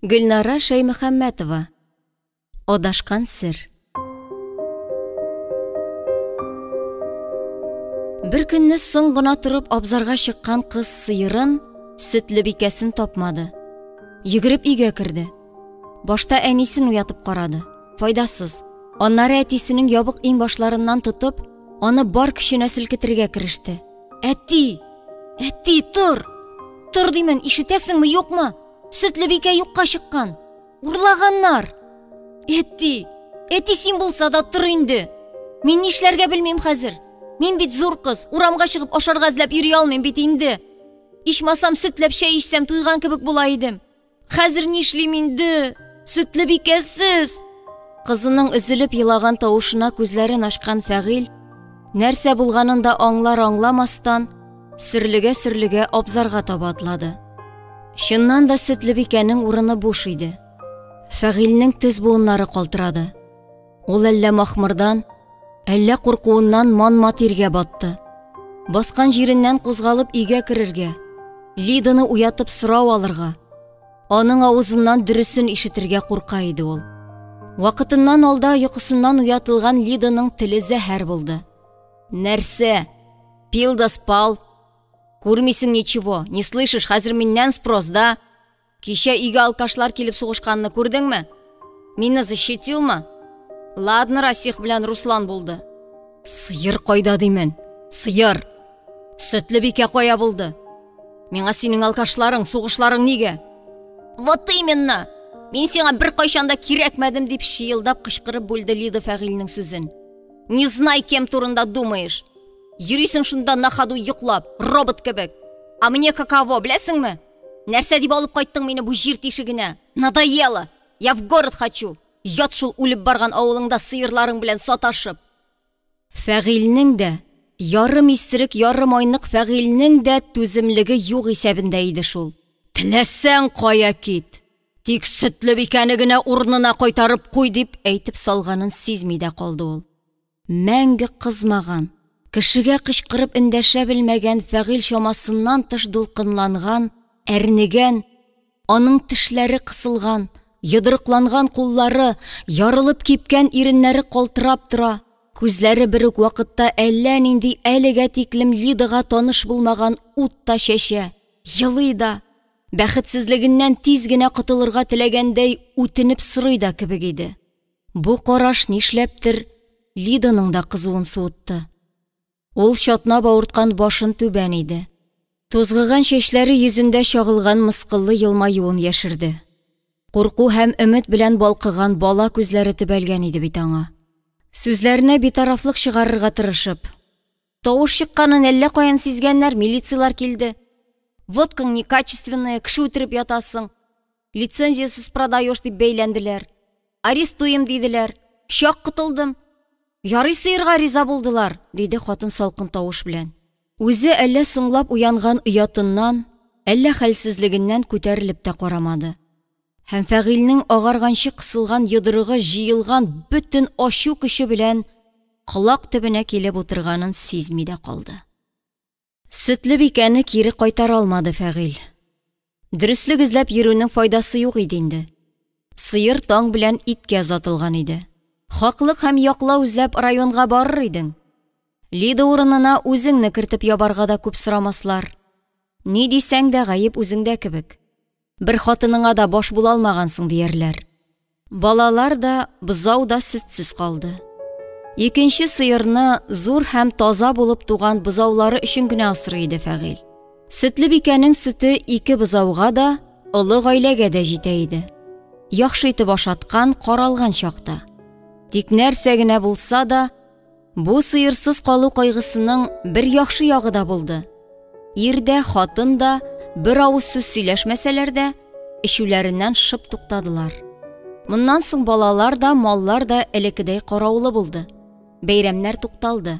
Гөлнара Шәймөхәммәтова. Адашкан сер. Бер көнне соң гына торып абзарга чыккан кыз сыерын, сөтле бикәсен тапмады. Йөгереп өйгә керде. Башта әнисен уятып карады. Файдасыз. Аннары әтисенең ябык иңбашларыннан тотып, аны бар көченә селкетергә кереште. Әти! Әти, тор! Тор димен, ишетәсеңме, юкмы? Сөтле бикә юкка чыккан. Урлаганнар. Әти, әти син булса да тор инде. Мин нишләргә белмим хәзер. Мин бит зур кыз, урамга чыгып ашарга эзләп йөри алмыйм бит инде. Ичмасам сөтләп чәй эчсәм туйган кебек була идем. Хәзер нишлим инде? Сөтле бикәсез. Кызының өзелеп елаган тавышына күзләрен ачкан Фәгыйль, нәрсә булганын да аңлар аңламастан, сөрлегә-сөрлегә абзарга таба атлады. Чыннан да Сөтлебикәнең урыны буш иде. Фәгыйльнең тез буыннары калтырады. Ул әллә махмырдан, әллә куркуыннан манма тиргә батты. Баскан җиреннән кузгалып өйгә керергә, Лиданы уятып сорау алырга, аның авызыннан дөресен ишетергә курка иде ул. Вакытыннан алда йокысыннан уятылган Лиданың теле зәһәр булды. Нәрсә? Пил да спал. Күрмисең ничего, не слышишь, хәзер миннән спрос, да? Кичә өйгә алкашлар килеп сугышканны күрдеңме? Мине защитилмы? Ладно, Расих белән Руслан булды. Сыер кайда димен? Сыер! Сөтле бикә кая булды? Миңа синең алкашларың, сугышларың нигә? Вот именно! Мин сиңа бер кайчан да кирәкмәдем, дип чыелдап кычкырып бүлде Лида Фәгыйльнең сүзен. Не знай, кем турында думаешь. Йөрисең шунда на ходу йоклап, робот кебек. А мне каково, беләсеңме? Нәрсә дип алып кайттың мине бу җир тишегенә? Надоело! Я в город хочу! Ят шул үлеп барган авылыңда сыерларың белән саташып. Фәгыйльнең дә, ярым исерек, ярым айнык Фәгыйльнең дә түземлеге юк исәбендә иде шул. Теләсәң кая кит, тик сөтле бикәне генә урынына кайтарып куй, дип әйтеп салганын сизми дә калды ул. Мәңге кызмаган, кешегә кычкырып эндәшә белмәгән Фәгыйль чамасыннан тыш дулкынланган, әрнегән, аның тешләре кысылган, йодрыкланган куллары, ярылып кипкән иреннәре калтырап тора, күзләре бер үк вакытта әллә нинди әлегә тиклем Лидага таныш булмаган ут та чәчә, елый да, бәхетсезлегеннән тиз генә котылырга теләгәндәй үтенеп сорый да кебек иде. Бу караш нишләптер Лиданың да кызуын суытты. Ул чатнап авырткан башын түбән иде. Тузгыган чәчләре йөзендә чагылган мыскыллы елмаюын яшерде. Курку һәм өмет белән балкыган бала күзләре төбәлгән иде бит аңа. Сүзләренә битарафлык чыгарырга тырышып, Тавыш чыкканын әллә каян сизгәннәр, милицияләр килде. Водкаң некачественная, кеше үтереп ятасың. Лицензиясез продаешь дип бәйләнделәр. Арестуем диделәр. Чак котылдым. Ярый сыерга риза булдылар, диде хатын салкын тавыш белән. Үзе әллә соңлап уянган оятыннан, әллә хәлсезлегеннән күтәрелеп тә карамады. Һәм Фәгыйльнең агарганчы кысылган йодрыгы җыелган бөтен ачу көче белән колак төбенә килеп утырганын сизми дә калды. Сөтле бикәне кире кайтара алмады Фәгыйль. Дөреслек эзләп йөрүнең файдасы юк иде инде. Сыер таң белән иткә озатылган иде. Хаклык һәм яклау эзләп районга барыр идең. Лида урынына үзеңне кертеп ябарга да күп сорамаслар. Ни дисәң дә гаеп үзеңдә кебек. Бер хатыныңа да баш була алмагансың, диярләр. Балалар да, бозау да сөтсез калды. Икенче сыерны зур һәм таза булып туган бозаулары өчен генә асрый иде Фәгыйль. Сөтле бикәнең сөте ике бозауга да, олы гаиләгә дә җитә иде. Яхшы итеп ашаткан, каралган чакта. Тик нәрсә генә булса да, Бу сыерсыз калу кайгысының бер яхшы ягы да булды. Ир дә, хатын да бер авыз сүз сөйләшмәсәләр дә, эчүләреннән шып туктадылар. Моннан соң балалар да, маллар да элеккедәй караулы булды. Бәйрәмнәр тукталды.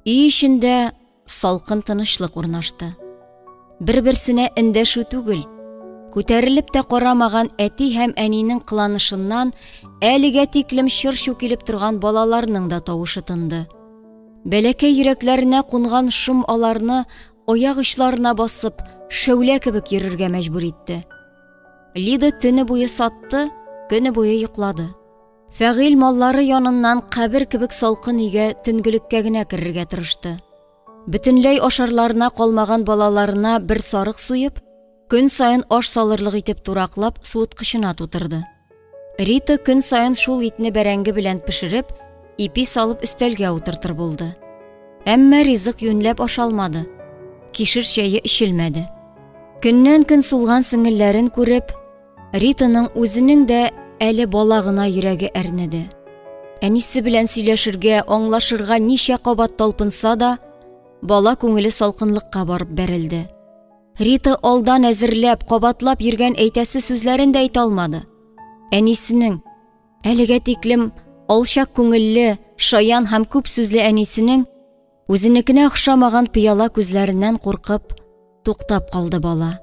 Өй эчендә салкын тынычлык урнашты. Бер-берсенә эндәшү түгел, күтәрелеп тә карамаган әти һәм әнинең кыланышыннан әлегә тиклем чыр-чу килеп торган балаларның да тавышы тынды. Бәләкәй йөрәкләренә кунган шом аларны аяк очларына басып, шәүлә кебек йөрергә мәҗбүр итте. Лида төне буе сатты, көне буе йоклады. Фәгыйль маллары яныннан кабер кебек салкын өйгә төнгелеккә генә керергә тырышты. Бөтенләй ашарларына калмаган балаларына бер сарык суеп, көн саен аш салырлык итеп тураклап суыткычына тутырды. Рита көн саен шул итне бәрәңге белән пешереп, ипи салып өстәлгә утыртыр булды. Әмма ризык юньләп ашалмады. Кишер чәе эчелмәде. Көннән-көн сулган сеңелләрен күреп, Ританың үзенең дә әле бала гына йөрәге әрнеде. Әнисе белән сөйләшергә, аңлашырга ничә кабат талпынса да, бала күңеле салкынлыкка барып бәрелде. Рита алдан әзерләп, кабатлап йөргән әйтәсе сүзләрен дә әйтә алмады. Әнисенең, әлегә тиклем алчак күңелле, шаян һәм күп сүзле әнисенең үзенекенә охшамаган пыяла күзләреннән куркып, туктап калды бала.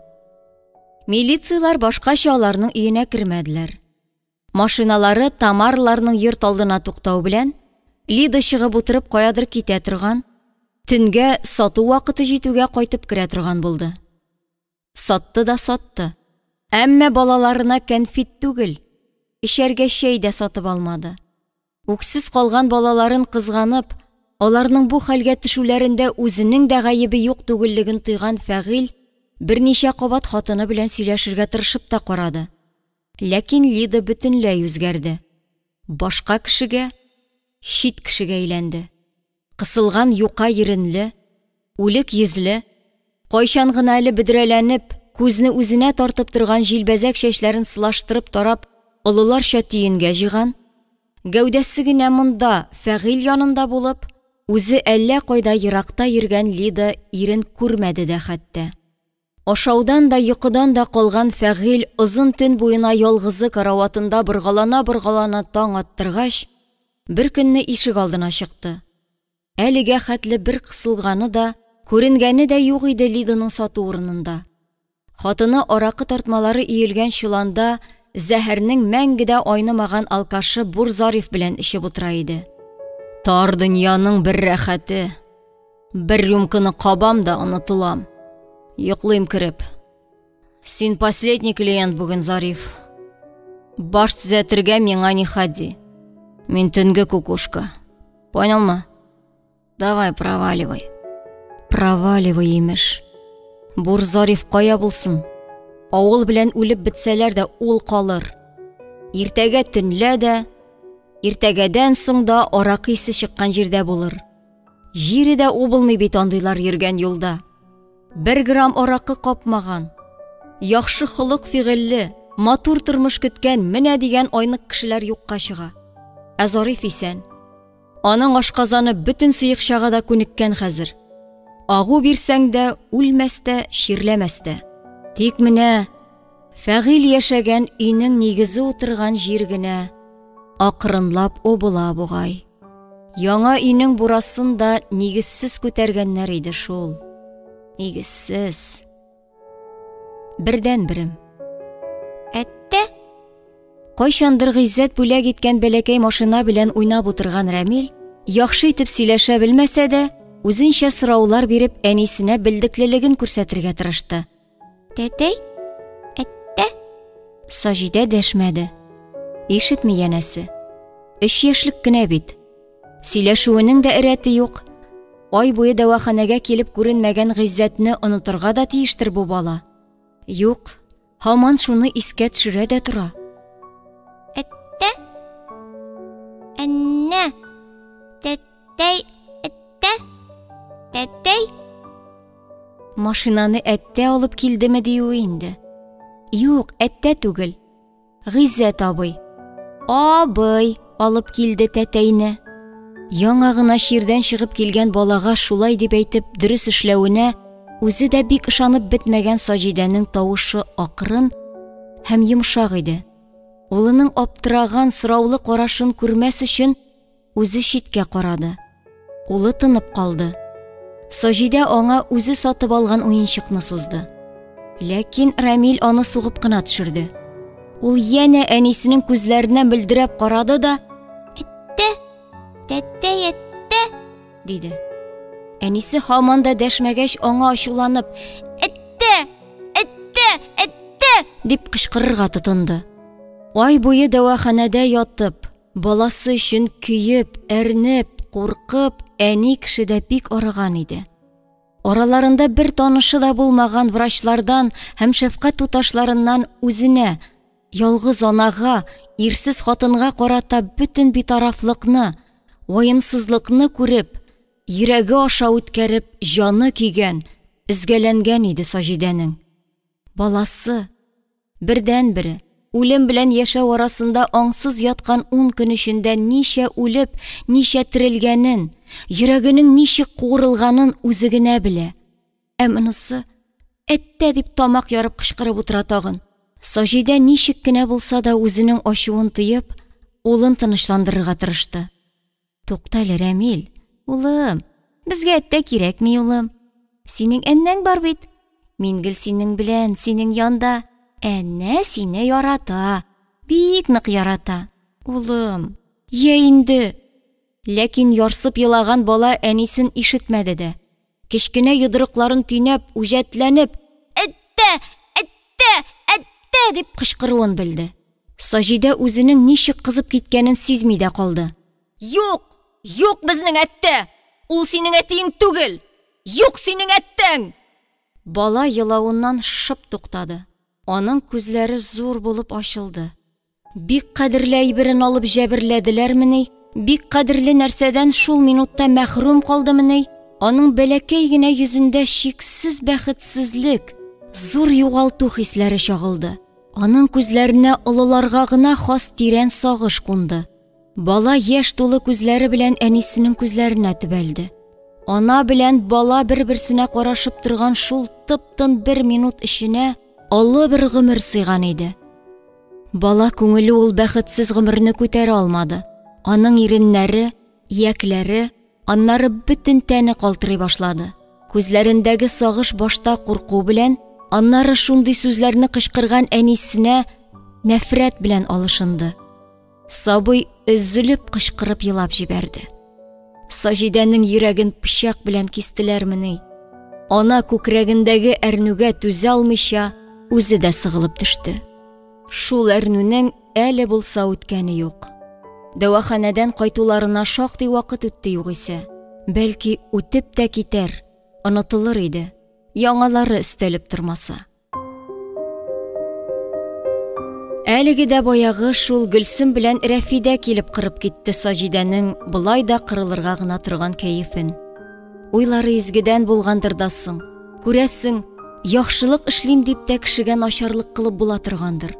Милицияләр башкача аларның өенә кермәделәр. Машиналары Тамараларның йорт алдына туктау белән, Лида чыгып утырып каядыр китә торган, төнгә сату вакыты җитүгә кайтып керә торган булды. Сатты да сатты. Әмма балаларына кәнфит түгел, эчәргә чәй дә сатып алмады. Үксез калган балаларын кызганып, аларның бу хәлгә төшүләрендә үзенең дә гаебе юк түгеллеген тойган Фәгыйль берничә кабат хатыны белән сөйләшергә тырышып та карады. Ләкин Лида бөтенләй үзгәрде. Башка кешегә, чит кешегә әйләнде. Кысылган юка иренле, үлек йөзле, кайчан гына әле бөдрәләнеп, күзне үзенә тартып торган җилбәзәк чәчләрен сылаштырып тарап, олыларча төенгә җыйган, гәүдәсе генә монда, Фәгыйль янында булып, үзе әллә кайда еракта йөргән Лида ирен күрмәде дә хәтта. Ашаудан да, йокыдан да калган Фәгыйль озын төн буена ялгызы караватында боргалана-боргалана таң аттыргач, бер көнне ишек алдына чыкты. Әлегә хәтле бер кысылганы да, күренгәне дә юк иде Лиданың сату урынында. Хатыны аракы тартмалары өелгән чоланда зәһәрнең мәңге дә айнымаган алкашы Бур Зариф белән эчеп утыра иде. Тар дөньяның бер рәхәте. Бер рюмканы кабам да онытылам. Йоклыйм кереп. Син последний клиент бүген, Зариф. Баш төзәтергә миңа не ходи. Мин төнге кукушка. Понялма? Давай, проваливай. Проваливай, имеш. Бур Зариф кая булсын? Авыл белән үлеп бетсәләр дә ул калыр. Иртәгә төнлә дә, иртәгәдән соң да аракы исе чыккан җирдә булыр. Җире дә убылмый бит андыйлар йөргән юлда. Бер грамм аракы капмаган, яхшы холык-фигыльле, матур тормыш көткән менә дигән айнык кешеләр юкка чыга. Ә Зариф исән. Аның ашказаны бөтен сыекчага да күнеккән хәзер. Агу бирсәң дә, үлмәс тә, чирләмәс тә. Тик менә Фәгыйль яшәгән өйнең нигезе утырган җир генә акрынлап убыла бугай. Яңа өйнең бурасын да нигезсез күтәргәннәр иде шул. Нигезсез. Бердәнберем. Әттә? Кайчандыр Гыйззәт бүләк иткән бәләкәй машина белән уйнап утырган Рәмил, яхшы итеп сөйләшә белмәсә дә, үзенчә сораулар биреп, әнисенә белдеклелеген күрсәтергә тырышты. Тәтәй? Әттә? Саҗидә дәшмәде. Ишетми янәсе. Өч яшьлек кенә бит. Сөйләшүенең дә рәте юк. Ай буе дәваханәгә килеп күренмәгән Гыйззәтне онытырга да тиештер бу бала. Юк, һаман шуны искә төшерә дә тора. Әттә? Әннә? Тәтәй, әттә? Тәтәй? Машинаны әттә алып килдеме диюе инде. Юк, әттә түгел. Гыйззәт абый. Абый алып килде тәтәйне. Яңа гына чирдән чыгып килгән балага шулай дип әйтеп дөрес эшләвенә үзе дә бик ышанып бетмәгән Саҗидәнең тавышы акрын һәм йомшак иде. Улының аптыраган сораулы карашын күрмәс өчен үзе читкә карады. Улы тынып калды. Саҗидә аңа үзе сатып алган уенчыкны сузды. Ләкин Рамил аны сугып кына төшерде. Ул янә әнисенең күзләренә мөлдерәп карады да, Әттә, тәтәй, әттә, диде. Әнисе һаман да дәшмәгәч, аңа ачуланып, Әттә, әттә, әттә, дип кычкырырга тотынды. Ай буе дәваханәдә ятып, баласы өчен көеп, әрнеп, куркып, әни кеше дә бик арыган иде. Араларында бер танышы да булмаган врачлардан һәм шәфкать туташларыннан үзенә, ялгыз анага, ирсез хатынга карата бөтен битарафлыкны, ваемсызлыкны күреп, йөрәге аша үткәреп, җаны көйгән, өзгәләнгән иде Саҗидәнең. Баласы, бердәнбере, үлем белән яшәү арасында аңсыз яткан 10 көн эчендә ничә үлеп, ничә терелгәнен, йөрәгенең ничек куырылганын үзе генә белә. Ә монысы әттә дип тамак ярып кычкырып утыра тагын. Саҗидә ничек кенә булса да үзенең ачуын тыеп, улын тынычландырырга тырышты. Туктале, Рәмил, улым, безгә әттә кирәкми, улым. Синең әннәң бар бит. Мин гел синең белән, синең янда. Әннә сине ярата, бик нык ярата. Улым, я инде. Ләкин ярсып елаган бала әнисен ишетмәде дә. Кечкенә йодрыкларын төйнәп, үҗәтләнеп, әттә, әттә, әттә дип кычкыруын белде. Саҗидә үзенең ничек кызып киткәнен сизми дә калды. Юк, юк безнең әттә! Ул синең әтиең түгел! Юк синең әттәң! Бала елавыннан шып туктады. Аның күзләре зур булып ачылды. Бик кадерле әйберен алып җәберләделәрмени? Бик кадерле нәрсәдән шул минутта мәхрүм калдымыни? Аның бәләкәй генә йөзендә чиксез бәхетсезлек, зур югалту хисләре чагылды. Аның күзләренә олыларга гына хас тирән сагыш кунды. Бала яшь тулы күзләре белән әнисенең күзләренә төбәлде. Ана белән бала бер-берсенә карашып торган шул тып-тын бер минут эченә олы бер гомер сыйган иде. Бала күңеле ул бәхетсез гомерне күтәрә алмады. Аның иреннәре, иякләре, аннары бөтен тәне калтырый башлады. Күзләрендәге сагыш башта курку белән, аннары шундый сүзләрне кычкырган әнисенә нәфрәт белән алышынды. Сабый өзелеп кычкырып елап җибәрде. Саҗидәнең йөрәген пычак белән кистеләрмени? Ана күкрәгендәге әрнүгә түзә алмыйча, үзе дә сыгылып төште. Шул әрнүнең әле булса үткәне юк. Дәваханәдән кайтуларына шактый вакыт үтте югыйсә. Бәлки үтеп тә китәр, онытылыр иде, яңалары өстәлеп тормаса. Әлеге дә баягы шул Гөлсем белән Рәфидә килеп кырып китте Саҗидәнең болай да кырылырга гына торган кәефен. Уйлары изгедән булгандыр да соң. Күрәсең, яхшылык эшлим дип тә кешегә начарлык кылып була торгандыр.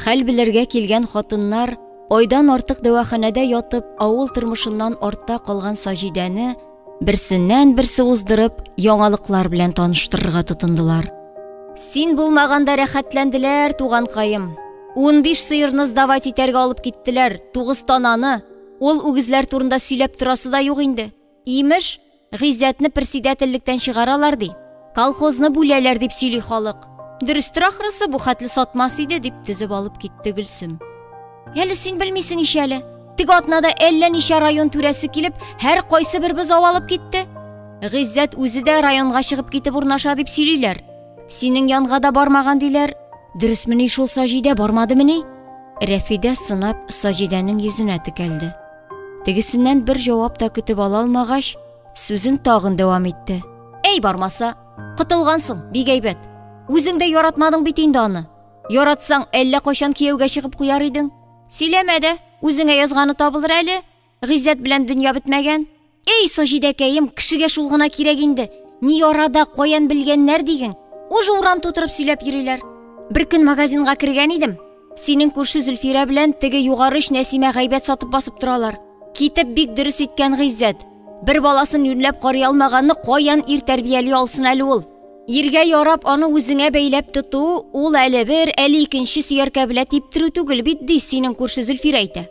Хәл белергә килгән хатыннар айдан артык дәваханәдә ятып, авыл тормышыннан артта калган Саҗидәне берсеннән берсе уздырып, яңалыклар белән таныштырырга тотындылар. Син булмаганда рәхәтләнделәр, туганкаем. 15 сыерны сдавать итәргә алып киттеләр, 9 тананы. Ул үгезләр турында сөйләп торасы да юк инде. Имеш, Гыйззәтне председательлектән чыгаралар ди. Колхозны бүләләр дип сөйли халык. Дөрестер ахрысы, бу хәтле сатмас иде дип тезеп алып китте Гөлсем. Әле син белмисең ич әле. Теге атнада әллә ничә район түрәсе килеп, һәр кайсы бер бозау алып китте. Гыйззәт үзе дә районга чыгып китеп урнаша дип сөйлиләр. Синең янга да бармаган диләр. Дөресмени шул Саҗидә бармадымыни? Рәфидә сынап Саҗидәнең йөзенә текәлде. Тегесеннән бер җавап та көтеп ала алмагач, сүзен тагын дәвам итте. Әй бармаса, котылгансың, бик әйбәт. Үзең дә яратмадың бит инде аны. Яратсаң, әллә кайчан кияүгә чыгып куяр идең. Сөйләмә дә, үзеңә язганы табылыр әле. Гыйззәт белән дөнья бетмәгән. Эй, Саҗидәкәем, кешегә шул гына кирәк инде. Ни арада каян белгәннәр диген. Уже урам тутырып сөйләп йөриләр. Бер көн магазинга кергән идем. Синең күрше Зөлфирә белән теге югары оч Нәсимә гайбәт сатып басып торалар. Китеп бик дөрес иткән Гыйззәт. Бер баласын юньләп карый алмаганны каян ир тәрбияли алсын әле ул? Иргә ярап аны үзеңә бәйләп тоту, ул әле бер, әле икенче сөяркә белән типтерү түгел бит, ди синең күрше Зөлфирә әйтә.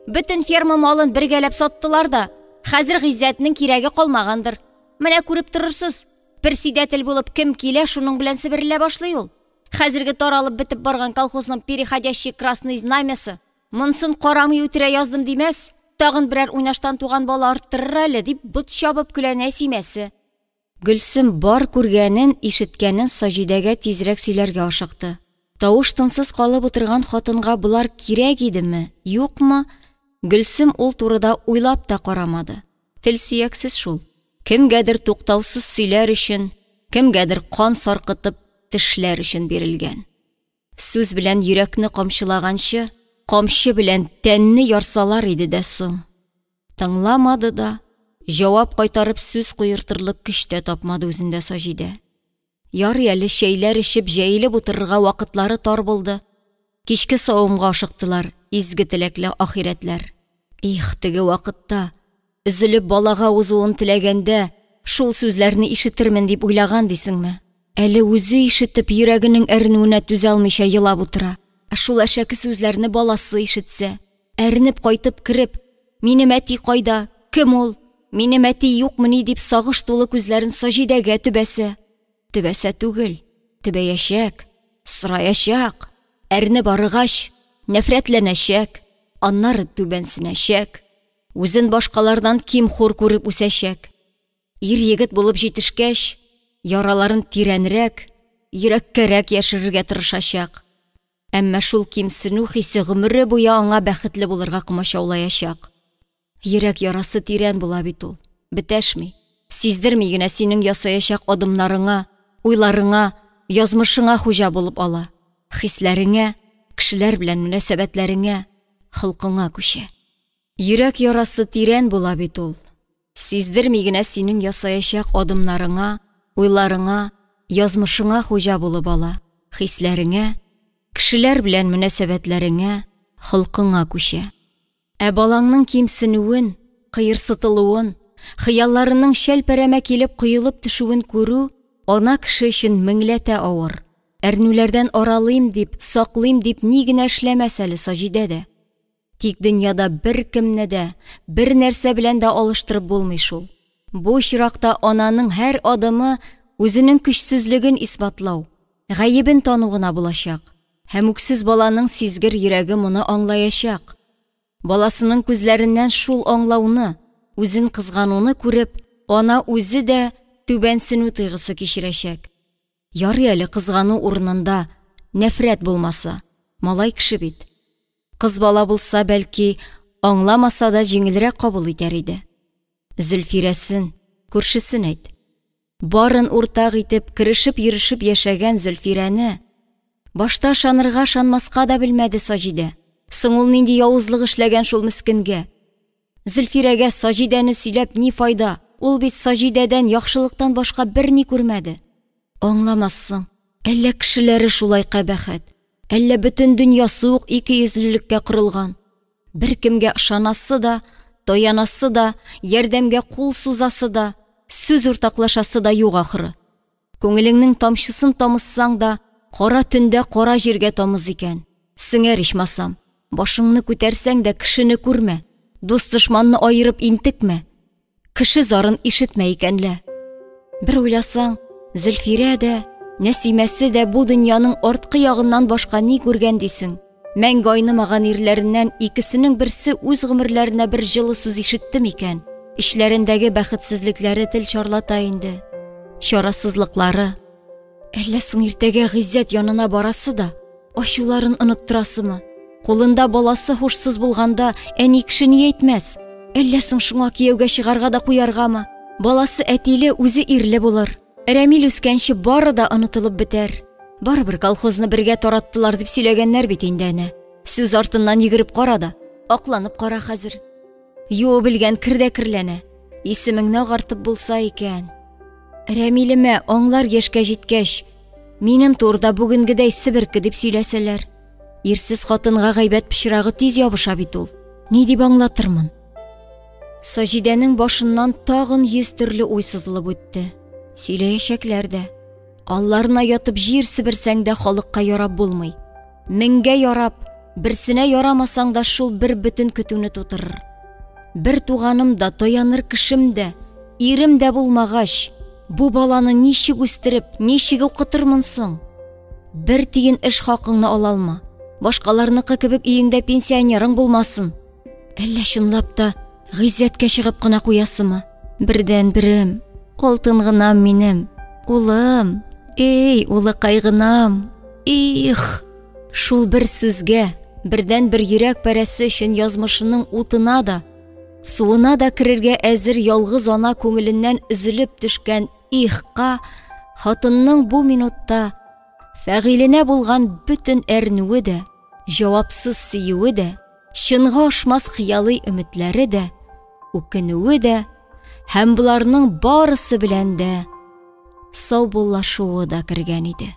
Бөтен ферма малын бергәләп саттылар да, хәзер Гыйззәтнең кирәге калмагандыр. Менә күреп торырсыз, председатель булып кем килә, шуның белән себерелә башлый ул. Хәзерге таралып бетеп барган колхозның переходящий красный знамясы. Монсын карамый үтерә яздым димәс, тагын берәр уйнаштан туган бала арттырыр әле, дип бот чабып көлә Нәсимәсе. Гөлсем бар күргәнен, ишеткәнен Саҗидәгә тизрәк сөйләргә ашыкты. Тавыш-тынсыз калып утырган хатынга болар кирәк идеме, юкмы, Гөлсем ул турыда уйлап та карамады. Тел сөяксез шул. Кемгәдер туктаусыз сөйләр өчен, кемгәдер кан саркытып тешләр өчен бирелгән. Сүз белән йөрәкне камчылаганчы, камчы белән тәнне ярсалар иде дә соң. Тыңламады да, җавап кайтарып сүз куертырлык көч тә тапмады үзендә Саҗидә. Ярый әле чәйләр эчеп җәелеп утырырга вакытлары тар булды. Кичке савымга ашыктылар изге теләкле ахирәтләр. Их, теге вакытта, өзелеп балага узуын теләгәндә, шул сүзләрне ишетермен дип уйлаган дисеңме? Әле үзе ишетеп, йөрәгенең әрнүенә түзә алмыйча елап утыра. Ә шул әшәке сүзләрне баласы ишетсә, әрнеп кайтып кереп, минем әти кайда, кем ул, минем әти юкмыни дип сагыш тулы күзләрен Саҗидәгә төбәсә. Төбәсә түгел, төбәячәк, сораячак, әрнеп арыгач, нәфрәтләнәчәк, аннары түбәнсенәчәк, үзен башкалардан ким-хур күреп үсәчәк. Ир-егет булып җитешкәч, яраларын тирәнрәк, йөрәккәрәк яшерергә тырышачак. Әмма шул кимсенү хисе гомере буе аңа бәхетле булырга комачаулаячак. Йөрәк ярасы тирән була бит ул, бетәшми, сиздерми генә синең ясаячак адымнарыңа, уйларыңа, язмышыңа хуҗа булып ала, хисләреңә, кешеләр белән мөнәсәбәтләреңә, холкыңа күчә. Йөрәк ярасы тирән була бит ул, сиздерми генә синең ясаячак адымнарыңа, уйларыңа, язмышыңа хуҗа булып ала, хисләреңә, кешеләр белән мөнәсәбәтләреңә, холкыңа күчә. Ә балаңның кимсенүен, кыерсытылуын, хыялларының шәлпәрәмә килеп коелып төшүен күрү ана кеше өчен меңләтә авыр. Әрнүләрдән аралыйм дип, саклыйм дип ни генә эшләмәс әле Саҗидә дә. Тик дөньяда беркемне дә, бер нәрсә белән дә алыштырып булмый шул. Бу очракта ананың һәр адымы үзенең көчсезлеген исбатлау, гаебен тану гына булачак. Һәм үксез баланың сизгер йөрәге моны аңлаячак. Баласының күзләреннән шул аңлауны, үзен кызгануны күреп, ана үзе дә түбәнсенү тойгысы кичерәчәк. Ярый әле кызгану урынында нәфрәт булмаса, малай кеше бит. Кыз бала булса, бәлки, аңламаса да җиңелрәк кабул итәр иде. Зөлфирәсен, күршесен әйт. Барын уртак итеп, керешеп-йөрешеп яшәгән Зөлфирәне башта ышанырга, ышанмаска да белмәде Саҗидә. Соң ул нинди явызлык эшләгән шул мескенгә? Зөлфирәгә Саҗидәне сөйләп ни файда? Ул бит Саҗидәдән яхшылыктан башка берни күрмәде. Аңламассың, әллә кешеләре шулай кабахәт, әллә бөтен дөньясы ук икейөзлелеккә корылган. Беркемгә ышанасы да, таянасы да, ярдәмгә кул сузасы да, сүз уртаклашасы да юк ахыры. Күңелеңнең тамчысын тамызсаң да, кара төндә кара җиргә тамыз икән. Сеңәр ичмасам, башыңны күтәрсәң дә кешене күрмә, дус-дошманны аерып интекмә. Кеше зарын ишетмә икән лә. Бер уйласаң, Зөлфирә дә, Нәсимәсе дә бу дөньяның арткы ягыннан башка ни күргән дисең? Мәңге айнымаган ирләреннән икесенең берсе үз гомерләренә бер җылы сүз ишетте микән? Эчләрендәге бәхетсезлекләре тел чарлата инде. Чарасызлыклары. Әллә соң иртәгә Гыйззәт янына барасы да, ачуларын оныттырасымы? Кулында баласы һушсыз булганда әни кеше ни әйтмәс? Әллә соң шуңа кияүгә чыгарга да куяргамы? Баласы әтиле, үзе ирле булыр. Рәмил үскәнче бары да онытылып бетәр. Барыбер колхозны бергә тараттылар дип сөйләгәннәр бит инде әнә. Сүз артыннан йөгереп кара да, акланып кара хәзер. Юып белгән кер дә керләнә. Исемеңне агартып булса икән. Рәмилемә аңлар яшькә җиткәч, минем турыда бүгенгедәй себерке дип сөйләсәләр. Ирсез хатынга гайбәт пычрагы тиз ябыша бит ул. Ни дип аңлатырмын? Саҗидәнең башыннан тагын йөз төрле уй сызылып үтте. Сөйләячәкләр дә. Алларына ятып җир себерсәң дә халыкка ярап булмый. Меңгә ярап, берсенә ярамасаң да шул бер бөтен көтүне тутырыр. Бер туганым да, таяныр кешем дә, ирем дә булмагач, бу баланы ничек үстереп, ничек укытырмын соң? Бер тиен эш хакыңны ала алма. Башкаларныкы кебек өеңдә пенсионерың булмасын. Әллә чынлап та Гыйззәткә чыгып кына куясымы? Бердән-берем, алтын гынам минем, улым, эй, улыкай гынам, их! Шул бер сүзгә, бердәнбер йөрәк парәсе өчен язмышының утына да, суына да керергә әзер ялгыз ана күңеленнән өзелеп төшкән ихка хатынның бу минутта Фәгыйленә булган бөтен әрнүе дә, җавапсыз сөюе дә, чынга ашмас хыялый өметләре дә, үкенүе дә һәм боларның барысы белән дә саубуллашуы да кергән иде.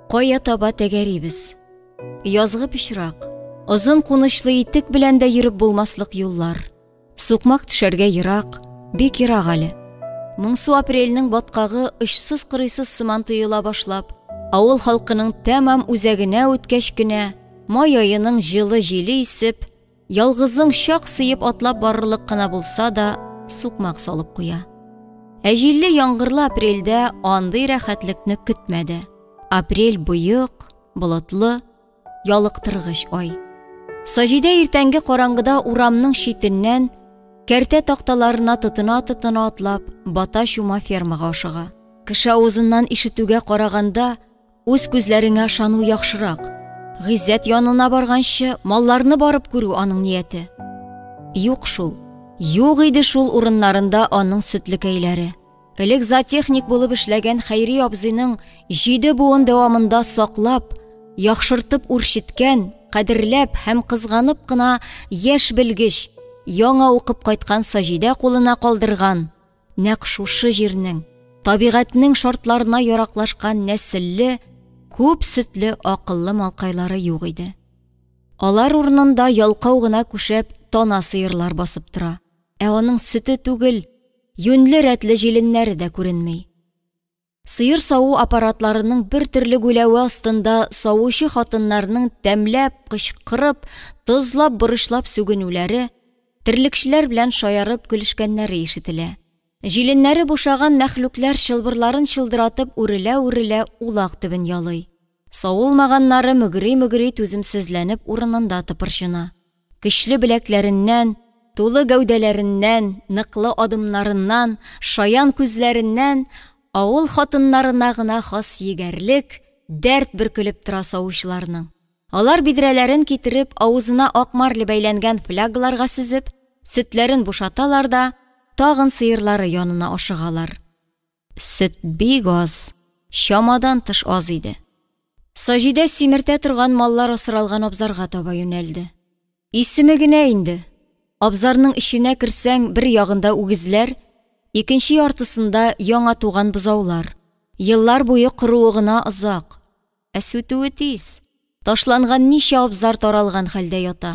Кая таба тәгәрибез? Язгы пычрак, озын кунычлы итек белән дә йөреп булмаслык юллар. Сукмак төшәргә ерак, бик ерак әле. Моңсу апрельнең баткагы очсыз-кырыйсыз сыман тоела башлап, авыл халкының тәмам үзәгенә үткәч кенә, май аеның җылы җиле исеп, ялгызың чак сыеп атлап барырлык кына булса да, сукмак салып куя. Ә җилле яңгырлы апрельдә андый рәхәтлекне көтмәде. Апрель боек, болытлы, ялыктыргыч ай. Саҗидә иртәнге караңгыда урамның читеннән кәртә такталарына тотына-тотына атлап, бата-чума фермага ашыга. Кеше авызыннан ишетүгә караганда, үз күзләреңә ышану яхшырак. Гыйззәт янына барганчы, малларны барып күрү аның нияте. Юк шул. Юк иде шул урыннарында аның сөтлекәйләре. Элек зоотехник булып эшләгән Хәйри абзыйның җиде буын дәвамында саклап, яхшыртып үрчеткән, кадерләп һәм кызганып кына яшь белгеч, яңа укып кайткан Саҗидә кулына калдырган, нәкъ шушы җирнең, табигатьнең шартларына яраклашкан нәселле, күп сөтле акыллы малкайлары юк иде. Алар урынында ялкау гына күшәп тана сыерлар басып тора. Ә аның сөте түгел, юньле-рәтле җиленнәре дә күренми. Сыер саву аппаратларының бер төрле гүләве астында савучы хатыннарның тәмләп, кычкырып, тозлап-борычлап сүгенүләре, терлекчеләр белән шаярып көлешкәннәре ишетелә. Җиленнәре бушаган мәхлуклар чылбырларын чылдыратып үрелә-үрелә улак төбен ялый. Савылмаганнары мөгри-мөгри түземсезләнеп урынында тыпырчына. Көчле беләкләреннән, тулы гәүдәләреннән, ныклы адымнарыннан, шаян күзләреннән авыл хатыннарына гына хас егәрлек, дәрт бөркелеп тора савучыларның. Алар бидрәләрен китереп, авызына ак марля бәйләнгән флягаларга сөзеп, сөтләрен бушаталар да, тагын сыерлары янына ашыгалар. Сөт бик аз, чамадан тыш аз иде. Саҗидә симертә торган маллар асралган абзарга таба юнәлде. Исеме генә инде. Абзарның эченә керсәң, бер ягында үгезләр, икенче яртысында яңа туган бозаулар. Еллар буе коруы гына озак. Ә сүтүе тиз. Ташланган ничә абзар таралган хәлдә ята.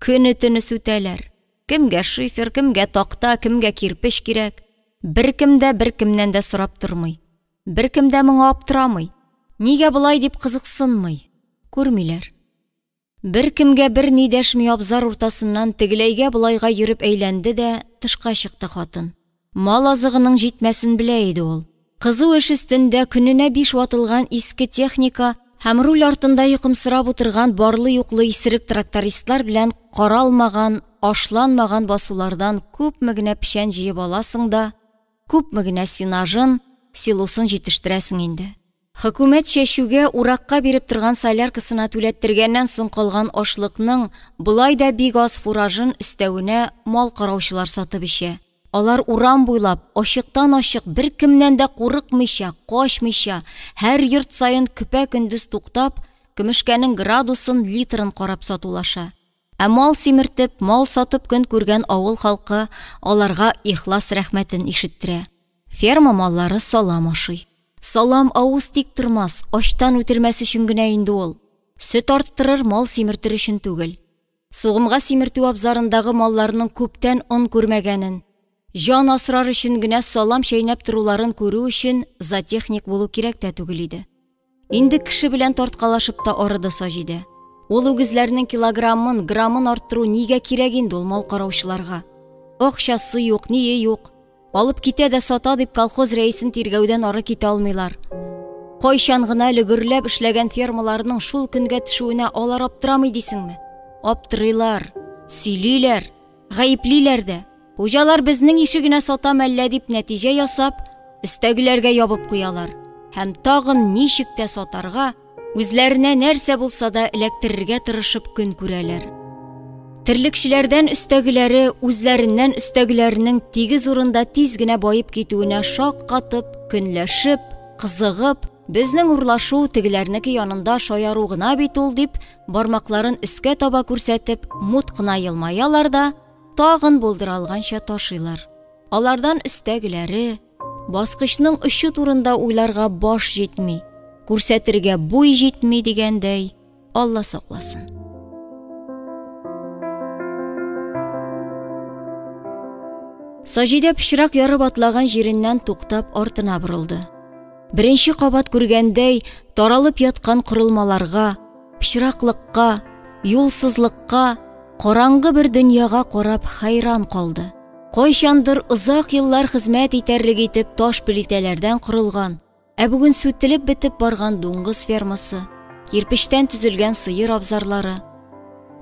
Көне-төне сүтәләр. Кемгә шифер, кемгә такта, кемгә кирпеч кирәк. Беркем дә беркемнән дә сорап тормый. Беркем дә моңа аптырамый. Нигә болай дип кызыксынмый. Күрмиләр. Беркемгә берни дәшми абзар уртасыннан тегеләйгә-болайга йөреп әйләнде дә тышка чыкты хатын. Мал азыгының җитмәсен белә иде ул. Кызу эш өстендә көненә биш ватылган иске техника һәм руль артында йокымсырап утырган барлы-юклы исерек трактористлар белән каралмаган, ашланмаган басулардан күпме генә печән җыеп аласың да, Күпме генә сенажын, силосын җитештерәсең инде. Хөкүмәт чәчүгә, уракка биреп торган соляркасына түләттергәннән соң калган ашлыкның болай да бик аз фуражын өстәвенә мал караучылар сатып эчә. Алар урам буйлап, ачыктан-ачык, беркемнән дә курыкмыйча, качмыйча, һәр йорт саен көпә-көндез туктап, көмешкәнең градусын, литрын карап сатулаша. Ә мал симертеп, мал сатып көн күргән авыл халкы аларга ихлас рәхмәтен ишеттерә. Ферма маллары салам ашый. Салам авыз тик тормас, ачтан үтермәс өчен генә инде ул. Сөт арттырыр, мал симертер өчен түгел. Сугымга симертү абзарындагы малларның күптән он күрмәгәнен, җан асрар өчен генә салам чәйнәп торуларын күрү өчен зоотехник булу кирәк тә түгел иде. Инде кеше белән тарткалашып та арыды Саҗидә. Ул үгезләрнең килограммын, граммын арттыру нигә кирәк инде ул мал караучыларга? Акчасы юк, ние юк. Алып китә дә сата дип колхоз рәисен тиргәүдән ары китә алмыйлар. Кайчан гына әле гөрләп эшләгән фермаларның шул көнгә төшүенә алар аптырамый дисеңме? Аптырыйлар, сөйлиләр. Гаеплиләр дә. Хуҗалар безнең ише генә сата мәллә дип нәтиҗә ясап, өстәгеләргә ябып куялар. һәм тагын ничек тә сатарга, үзләренә нәрсә булса да эләктерергә тырышып көн күрәләр. Терлекчеләрдән өстәгеләре үзләреннән өстәгеләренең тигез урында тиз генә баеп китүенә шаккатып, көнләшеп, кызыгып, безнең урлашу тегеләрнеке янында шаяру гына бит ул дип, бармакларын өскә таба күрсәтеп, мут кына елмаялар да, тагын булдыра алганча ташыйлар. Алардан өстәгеләре, баскычның очы турында уйларга баш җитми, күрсәтергә буй җитми дигәндәй, Алла сакласын. Саҗидә пычрак ярып атлаган җиреннән туктап артына борылды. Беренче кабат күргәндәй, таралып яткан корылмаларга, пычраклыкка, юлсызлыкка, караңгы бер дөньяга карап хәйран калды. Кайчандыр озак еллар хезмәт итәрлек итеп таш плитәләрдән корылган, Ә бүген сүтелеп бетеп барган дуңгыз фермасы, кирпечтән төзелгән сыер абзарлары.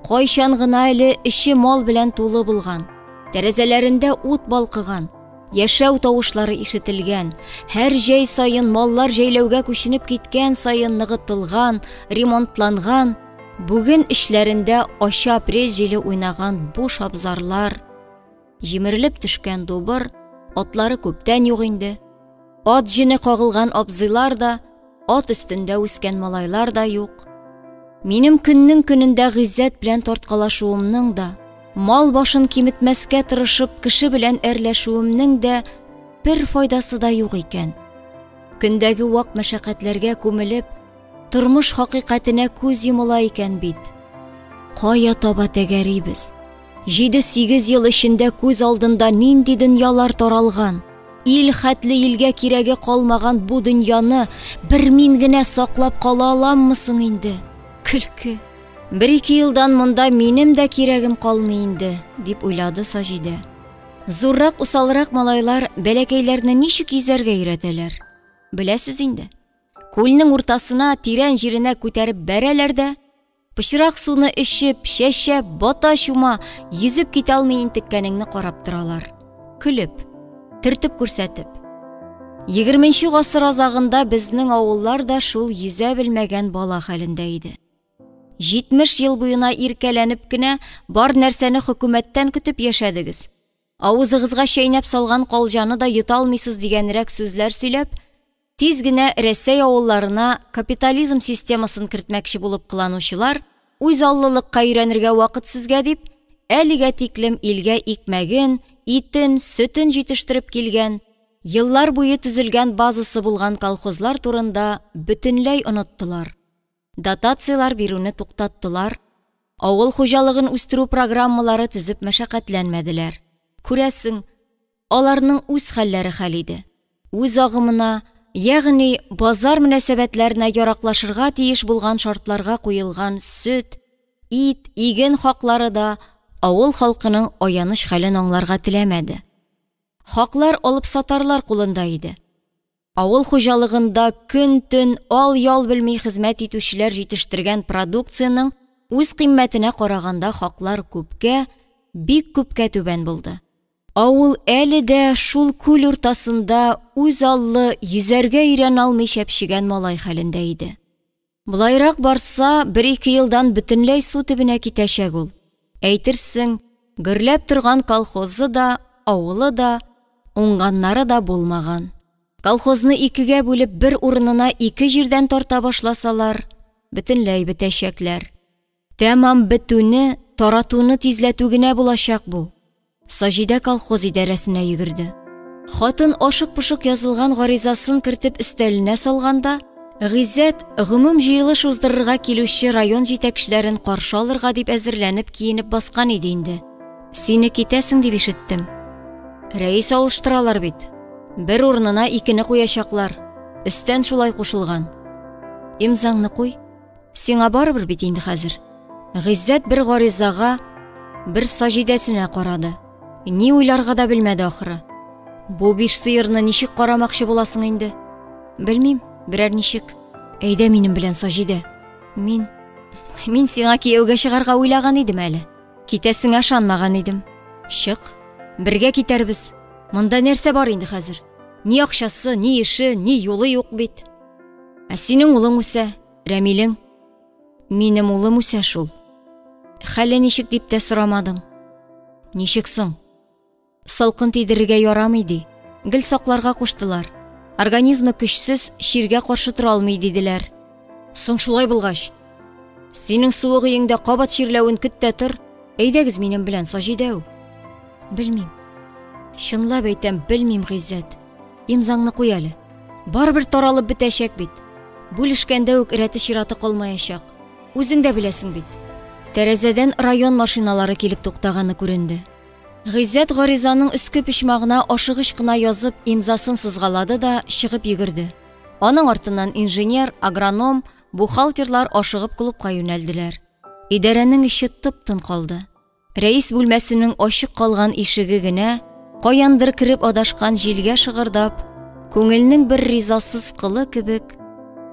Кайчан гына әле эче мал белән тулы булган, тәрәзәләрендә ут балкыган, яшәү тавышлары ишетелгән, һәр җәй саен маллар җәйләүгә күченеп киткән саен ныгытылган, ремонтланган, бүген эчләрендә ача апрель җиле уйнаган буш абзарлар, Җимерелеп төшкән дубыр, атлары күптән юк инде. Ат җене кагылган абзыйлар да, ат өстендә үскән малайлар да юк. Минем көннең көнендә Гыйззәт белән тарткалашуымның да, мал башын киметмәскә тырышып кеше белән әрләшүемнең дә бер файдасы да юк икән. Көндәге вак мәшәкатьләргә күмелеп, тормыш хакыйкатенә күз йомыла икән бит. Кая таба тәгәрибез? Җиде-сигез ел эчендә күз алдында нинди дөньялар таралган. Ил хәтле илгә кирәге калмаган бу дөньяны бер мин генә саклап кала аламмы соң инде? Көлке. Бер-ике елдан монда минем дә кирәгем калмый инде, дип уйлады Саҗидә. Зуррак, усалрак малайлар бәләкәйләрне ничек йөзәргә өйрәтәләр? Беләсез инде. Күлнең уртасына, тирән җиренә күтәреп бәрәләр дә, Пычрак суны эчеп, чәчәп, бата-чума, йөзеп китә алмый интеккәнеңне карап торалар. Көлеп, төртеп күрсәтеп. Егерменче гасыр азагында безнең авыллар да шул йөзә белмәгән бала хәлендә иде. 70 ел буена иркәләнеп кенә бар нәрсәне хөкүмәттән көтеп яшәдегез. Авызыгызга чәйнәп салган калҗаны да йота алмыйсыз дигәнрәк сүзләр сөйләп, Тиз генә Рәсәй авылларына капитализм системасын кертмәкче булып кыланучылар, үзаллылыкка өйрәнергә вакыт сезгә дип, әлегә тиклем илгә икмәген, итен, сөтен җитештереп килгән, еллар буе төзелгән базасы булган колхозлар турында бөтенләй оныттылар. Дотацияләр бирүне туктаттылар, авыл хуҗалыгын үстерү программалары төзеп мәшәкатьләнмәделәр. Күрәсең, аларның үз хәлләре хәл иде. Үз агымына, ягъни базар мөнәсәбәтләренә яраклашырга тиеш булган шартларга куелган сөт, ит, иген хаклары да авыл халкының аяныч хәлен аңларга теләмәде. Хаклар алыпсатарлар кулында иде. Авыл хуҗалыгында көн-төн ал-ял белми хезмәт итүчеләр җитештергән продукциянең үз кыйммәтенә караганда хаклар күпкә, бик күпкә түбән булды. Авыл әле дә шул күл уртасында үзаллы йөзәргә өйрәнә алмый чәпчегән малай хәлендә иде. Болайрак барса, бер-ике елдан бөтенләй су төбенә китәчәк ул. Әйтерсең, гөрләп торган колхозы да, авылы да, уңганнары да булмаган. Колхозны икегә бүлеп бер урынына ике җирдән тарта башласалар, бөтенләй бетәчәкләр. Тәмам бетүне, таратуны тизләтү генә булачак бу. Саҗидә колхоз идарәсенә йөгерде. Хатын ашык-пошык язылган гаризасын кертеп өстәленә салганда, Гыйззәт гомум җыелыш уздырырга килүче район җитәкчеләрен каршы алырга дип әзерләнеп киенеп баскан иде инде. Сине китәсең дип ишеттем. Рәис алыштыралар бит. Бер урынына икене куячаклар. Өстән шулай кушылган. Имзаңны куй. Сиңа барыбер бит инде хәзер. Гыйззәт бер гаризага, бер Саҗидәсенә карады. Ни уйларга да белмәде ахыры. Бу биш сыерны ничек карамакчы буласың инде? Белмим, берәр ничек. Әйдә минем белән, Саҗидә. Мин мин сиңа кияүгә чыгарга уйлаган идем әле. Китәсеңә ышанмаган идем. Чык. Бергә китәрбез. Монда нәрсә бар инде хәзер? Ни акчасы, ни эше, ни юлы юк бит. Ә синең улың үсә, Рәмилең. Минем улым үсә шул. Хәле ничек дип тә сорамадың. Ничек соң? Салкын тидерергә ярамый ди. Гел сакларга куштылар. Организмы көчсез, чиргә каршы тора алмый диделәр. Соң шулай булгач, синең суык өеңдә кабат чирләвен көт тә тор. Әйдәгез минем белән, Саҗидәү. Белмим. Чынлап әйтәм, белмим, Гыйззәт. Имзаңны куй әле. Барыбер таралып бетәчәк бит. Бүлешкәндә үк рәте-чираты калмаячак. Үзең дә беләсең бит. Тәрәзәдән район машиналары килеп туктаганы күренде. Гыйззәт гаризаның өске почмагына ашыгыч кына язып, имзасын сызгалады да чыгып йөгерде. Аның артыннан инженер, агроном, бухгалтерлар ашыгып клубка юнәлделәр. Идарәнең эче тып-тын калды. Рәис бүлмәсенең ачык калган ишеге генә, каяндыр кереп адашкан җилгә шыгырдап, күңелнең бер ризасыз кылы кебек,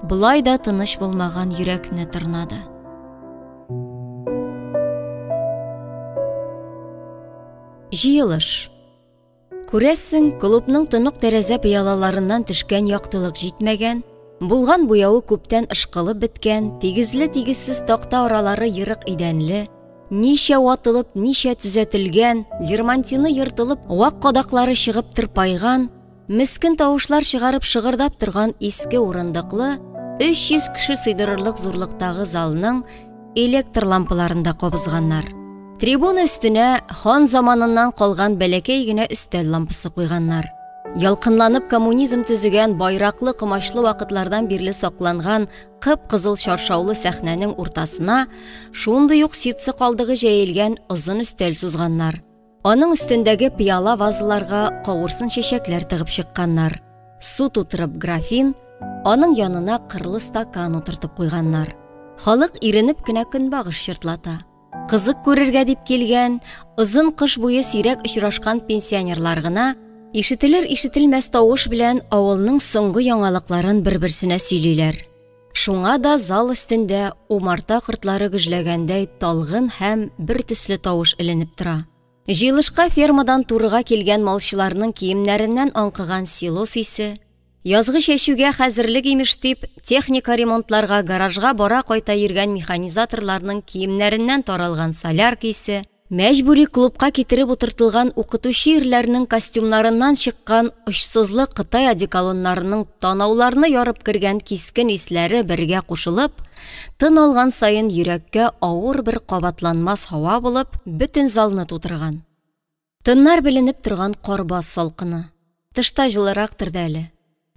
болай да тыныч булмаган йөрәкне тырнады. Җыелыш. Күрәсең, клубның тонык тәрәзә пыялаларыннан төшкән яктылык җитмәгән, булган буявы күптән ышкылып беткән, тигезле-тигезсез такта аралары ерык идәнле, ничә ватылып, ничә төзәтелгән, дермантины ертылып, вак кадаклары чыгып тырпайган, мескен тавышлар чыгарып шыгырдап торган иске урындыклы, 300 кеше сыйдырырлык зурлыктагы залның электр лампаларын да кабызганнар. Трибуна өстенә хан заманыннан калган бәләкәй генә өстәл лампасы куйганнар. Ялкынланып коммунизм төзегән байраклы комачлы вакытлардан бирле сакланган кып-кызыл чаршаулы сәхнәнең уртасына шундый ук ситсы калдыгы җәелгән озын өстәл сузганнар. Аның өстендәге пыяла вазаларга кавырсын чәчәкләр тыгып чыкканнар. Су тутырып графин, аның янына кырлы стакан утыртып куйганнар. Халык иренеп кенә көнбагыш чыртлата. Кызык күрергә дип килгән, озын кыш буе сирәк очрашкан пенсионерлар гына ишетелер-ишетелмәс тавыш белән авылның соңгы яңалыкларын бер-берсенә сөйлиләр. Шуңа да зал өстендә умарта кортлары гөжләгәндәй талгын һәм бер төсле тавыш эленеп тора. Җыелышка фермадан турыга килгән малчыларның киемнәреннән аңкыган силос исе, язгы чәчүгә хәзерлек имеш дип, техника ремонтларга гаражга бара-кайта йөргән механизаторларның киемнәреннән таралган солярка исе, Мәҗбүри клубка китереп утыртылган укытучы ирләрнең костюмнарыннан чыккан очсызлы кытай одеколоннарының танауларны ярып кергән кискен исләре бергә кушылып, тын алган саен йөрәккә авыр бер кабатланмас һава булып, бөтен залны тутырган. Тыннар беленеп торган карбас салкыны. Тышта җылырактыр да әле.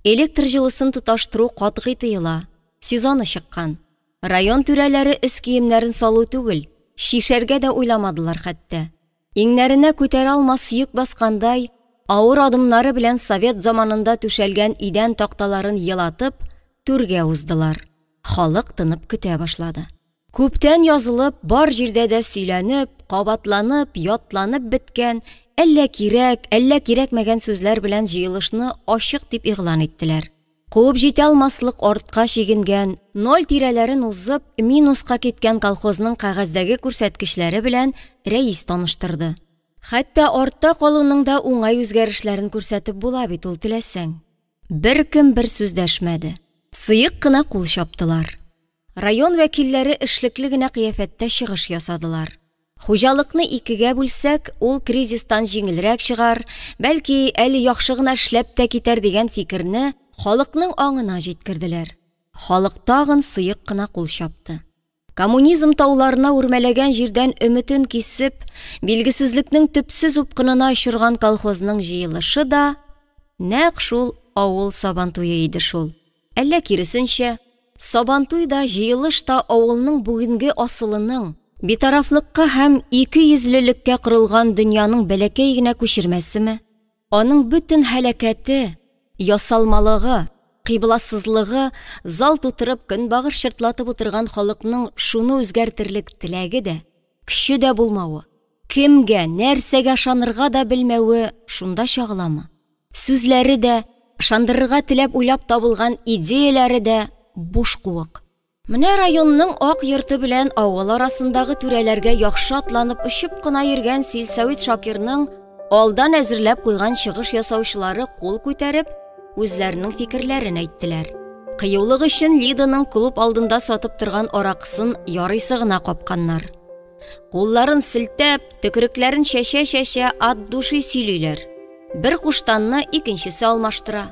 Электр җылысын тоташтыру катгый тыела, сезоны чыккан. Район түрәләре өс киемнәрен салу түгел, чишәргә дә уйламадылар хәтта. Иңнәренә күтәрә алмас йөк баскандай, авыр адымнары белән совет заманында түшәлгән идән такталарын елатып, түргә уздылар. Халык тынып көтә башлады. Күптән язылып, бар җирдә дә сөйләнеп, кабатланып, ятланып беткән, әллә кирәк, әллә кирәкмәгән сүзләр белән җыелышны ачык дип игълан иттеләр. Куып җитә алмаслык артка чигенгән, ноль тирәләрен узып, минуска киткән колхозның кәгазьдәге күрсәткечләре белән рәис таныштырды. Хәтта артта калуның да уңай үзгәрешләрен күрсәтеп була бит ул теләсәң. Беркем бер сүз дәшмәде. Сыек кына кул чаптылар. Район вәкилләре эшлекле генә кыяфәттә чыгыш ясадылар. Хуҗалыкны икегә бүлсәк, ул кризистан җиңелрәк чыгар, бәлки, әле яхшы гына эшләп тә китәр дигән фикерне халыкның аңына җиткерделәр. Халык тагын сыек кына кул чапты. Коммунизм тауларына үрмәләгән җирдән өметен кисеп, билгесезлекнең төпсез упкынына очырган колхозның җыелышы да нәкъ шул авыл сабантуе иде шул. Әллә киресенчә, Сабантуй да, җыелыш та авылның бүгенге асылының, битарафлыкка һәм икейөзлелеккә корылган дөньяның бәләкәй генә күчермәсеме? Аның бөтен һәлакәте, ясалмалыгы, кыйбласызлыгы зал тутырып көнбагыш чыртлатып утырган халыкның шуны үзгәртерлек теләге дә, көче дә булмавы, кемгә, нәрсәгә ышанырга да белмәве шунда чагыламы? Сүзләре дә, ышандырырга теләп уйлап табылган идеяләре дә буш куык. Менә районның ак йорты белән авыл арасындагы түрәләргә яхшы атланып очып кына йөргән Силсәвит Шакирның алдан әзерләп куйган чыгыш ясаучылары кул күтәреп, үзләренең фикерләрен әйттеләр. Кыюлык өчен Лиданың клуб алдында сатып торган аракысын ярыйсы гына капканнар. Кулларын селтәп, төкерекләрен чәчә-чәчә от души сөйлиләр. Бер куштанны икенчесе алмаштыра.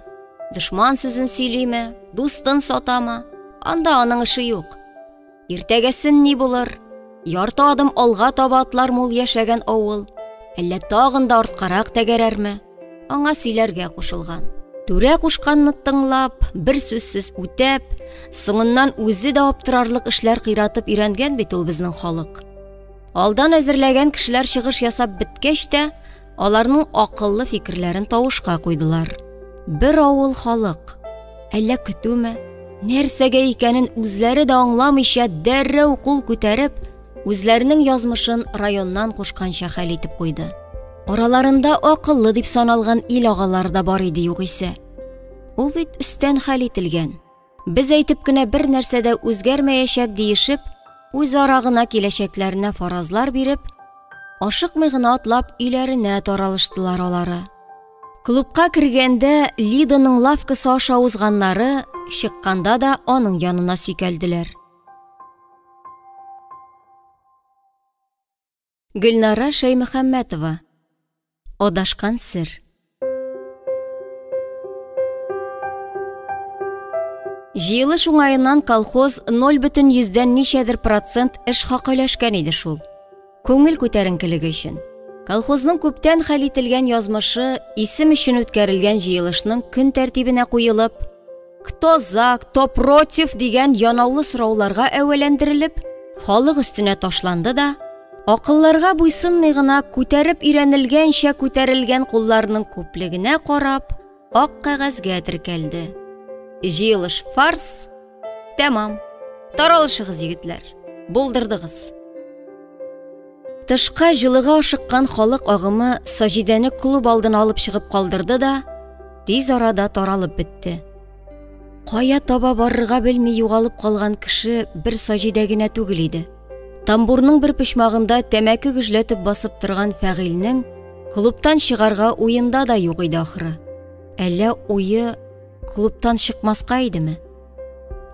Дошман сүзен сөйлиме, дустын сатамы, анда аның эше юк. Иртәгәсен ни булыр? Ярты адым алга таба атлар мул яшәгән авыл. Әллә тагын да арткарак тәгәрәрме? Аңа сөйләргә кушылган. Түрә кушканны тыңлап, бер сүзсез үтәп, соңыннан үзе дә аптырарлык эшләр кыйратып өйрәнгән бит ул безнең халык. Алдан әзерләгән кешеләр чыгыш ясап беткәч тә, аларның акыллы фикерләрен тавышка куйдылар. Бер авыл халык, әллә көтүме, нәрсәгә икәнен үзләре дә аңламыйча дәррәү кул күтәреп, үзләренең язмышын районнан кушканча хәл итеп куйды. Араларында акыллы дип саналган ил агалары да бар иде югыйсә. Ул бит өстән хәл ителгән. Без әйтеп кенә бер нәрсә дә үзгәрмәячәк диешеп, үзара гына киләчәкләренә фаразлар биреп, ашыкмый гына атлап өйләренә таралыштылар алары. Клубка кергәндә Лиданың лавкасы аша узганнары, чыкканда да аның янына сөйкәлделәр. Гөлнара Шәймөхәммәтова. Адашкан сер. Җыелыш уңаеннан колхоз 0,1 ничәдер процент эш хакы өләшкән иде шул. Күңел күтәренкелеге өчен. Колхозның күптән хәл ителгән язмышы исем өчен үткәрелгән җыелышның көн тәртибенә куелып, кто за, кто против дигән янаулы сорауларга әвәләндерелеп, халык өстенә ташланды да, акылларга буйсынмый гына күтәреп өйрәнелгәнчә күтәрелгән кулларның күплегенә карап, ак кәгазьгә теркәлде. Җыелыш фарс, тәмам. Таралышыгыз, егетләр. Булдырдыгыз. Тышка җылыга ашыккан халык агымы Саҗидәне клуб алдына алып чыгып калдырды да, тиз арада таралып бетте. Кая таба барырга белми югалып калган кеше бер Саҗидә генә түгел иде. Тамбурның бер почмагында тәмәке гөжләтеп басып торган Фәгыйльнең клубтан чыгарга уенда да юк иде ахры. Әллә уе клубтан чыкмаска идеме?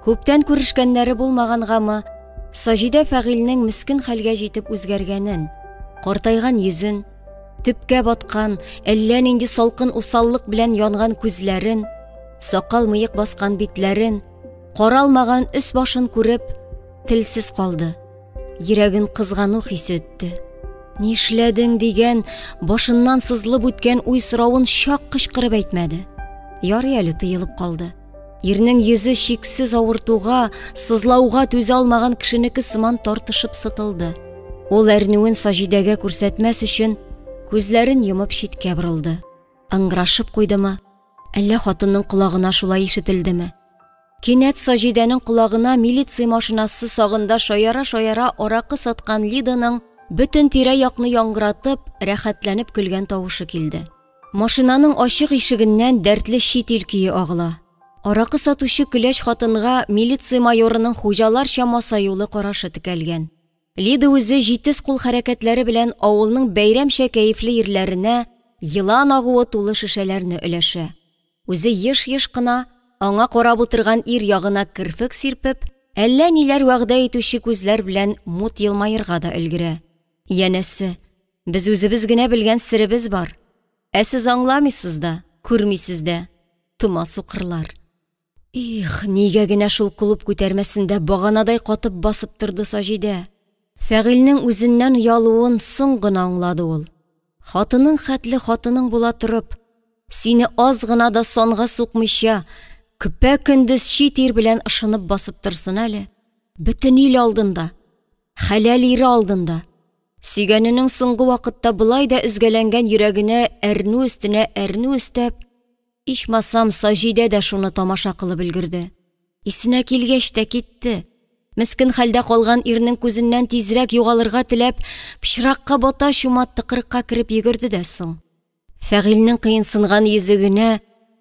Күптән күрешкәннәре булмагангамы, Саҗидә Фәгыйльнең мескен хәлгә җитеп үзгәргәнен, картайган йөзен, төпкә баткан, әллә нинди салкын усаллык белән янган күзләрен, сакал-мыек баскан битләрен, каралмаган өс-башын күреп, телсез калды. Йөрәген кызгану хисе өтте. Нишләдең дигән, башыннан сызылып үткән уй соравын чак кычкырып әйтмәде. Ярый әле тыелып калды. Ирнең йөзе чиксез авыртуга, сызлауга түзә алмаган кешенеке сыман тартышып сытылды. Ул әрнүен Саҗидәгә күрсәтмәс өчен күзләрен йомып читкә борылды. Ыңгырашып куйдымы? Әллә хатынның колагына шулай ишетелдеме? Кинәт Саҗидәнең колагына милиция машинасы сагында шаяра-шаяра аракы саткан Лиданың бөтен тирә-якны яңгыратып, рәхәтләнеп көлгән тавышы килде. Машинаның ачык ишегеннән дәртле чит ил көе агыла. Аракы сатучы көләч хатынга милиция майорының хуҗаларча масаюлы карашы текәлгән. Лида үзе җитез кул хәрәкәтләре белән авылның бәйрәмчә кәефле ирләренә елан агуы тулы шешәләрне өләшә. Үзе еш-еш кына аңа карап утырган ир ягына керфек сирпеп, әллә ниләр вәгъдә итүче күзләр белән мут елмаерга да өлгерә. Янәсе, без үзебез генә белгән серебез бар. Ә сез аңламыйсыз да, күрмисез дә, тома сукырлар. Их, нигә генә шул клуб күтәрмәсендә баганадай катып басып торды Саҗидә. Фәгыйльнең үзеннән оялуын соң гына аңлады ул. Хатының хәтле хатының була торып, сине аз гына да санга сукмыйча, көпә-көндез чит ир белән ышынып басып торсын әле. Бөтен ил алдында, хәләл ире алдында. Сөйгәненең соңгы вакытта болай да өзгәләнгән йөрәгенә әрнү өстенә әрнү өстәп, ичмасам, Саҗидә дә шуны тамаша кылып өлгерде. Исенә килгәч тә китте. Мескен хәлдә калган ирнең күзеннән тизрәк югалырга теләп, пычракка бата-чума тыкрыкка кереп йөгерде дә соң. Фәгыйльнең кыенсынган йөзе генә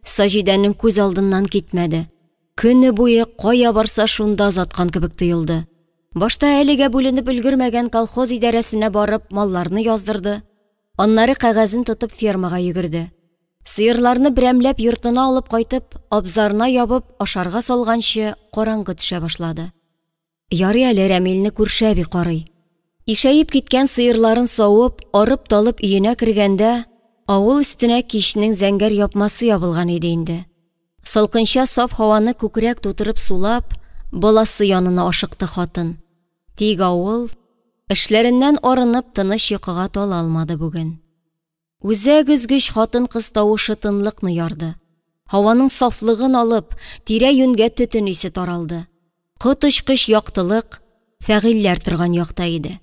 Саҗидәнең күз алдыннан китмәде. Көне буе кая барса шунда озаткан кебек тоелды. Башта әлегә бүленеп өлгермәгән колхоз идарәсенә барып малларны яздырды, аннары кәгазен тотып фермага йөгерде. Сыерларны берәмләп йортына алып кайтып, абзарына ябып, ашарга салганчы караңгы төшә башлады. Ярый әле Рәмилне күрше әби карый. Ишәеп киткән сыерларын савып, арып-талып өенә кергәндә, авыл өстенә кичнең зәңгәр япмасы ябылган иде инде. Салкынча саф һаваны күкрәк тутырып сулап, баласы янына ашыкты хатын. Тик авыл, эшләреннән арынып, тыныч йокыга тала алмады бүген. Үзәк өзгеч хатын-кыз тавышы тынлыкны ярды. Һаваның сафлыгын алып, тирә-юньгә төтен исе таралды. Коточкыч яктылык Фәгыйльләр торган якта иде.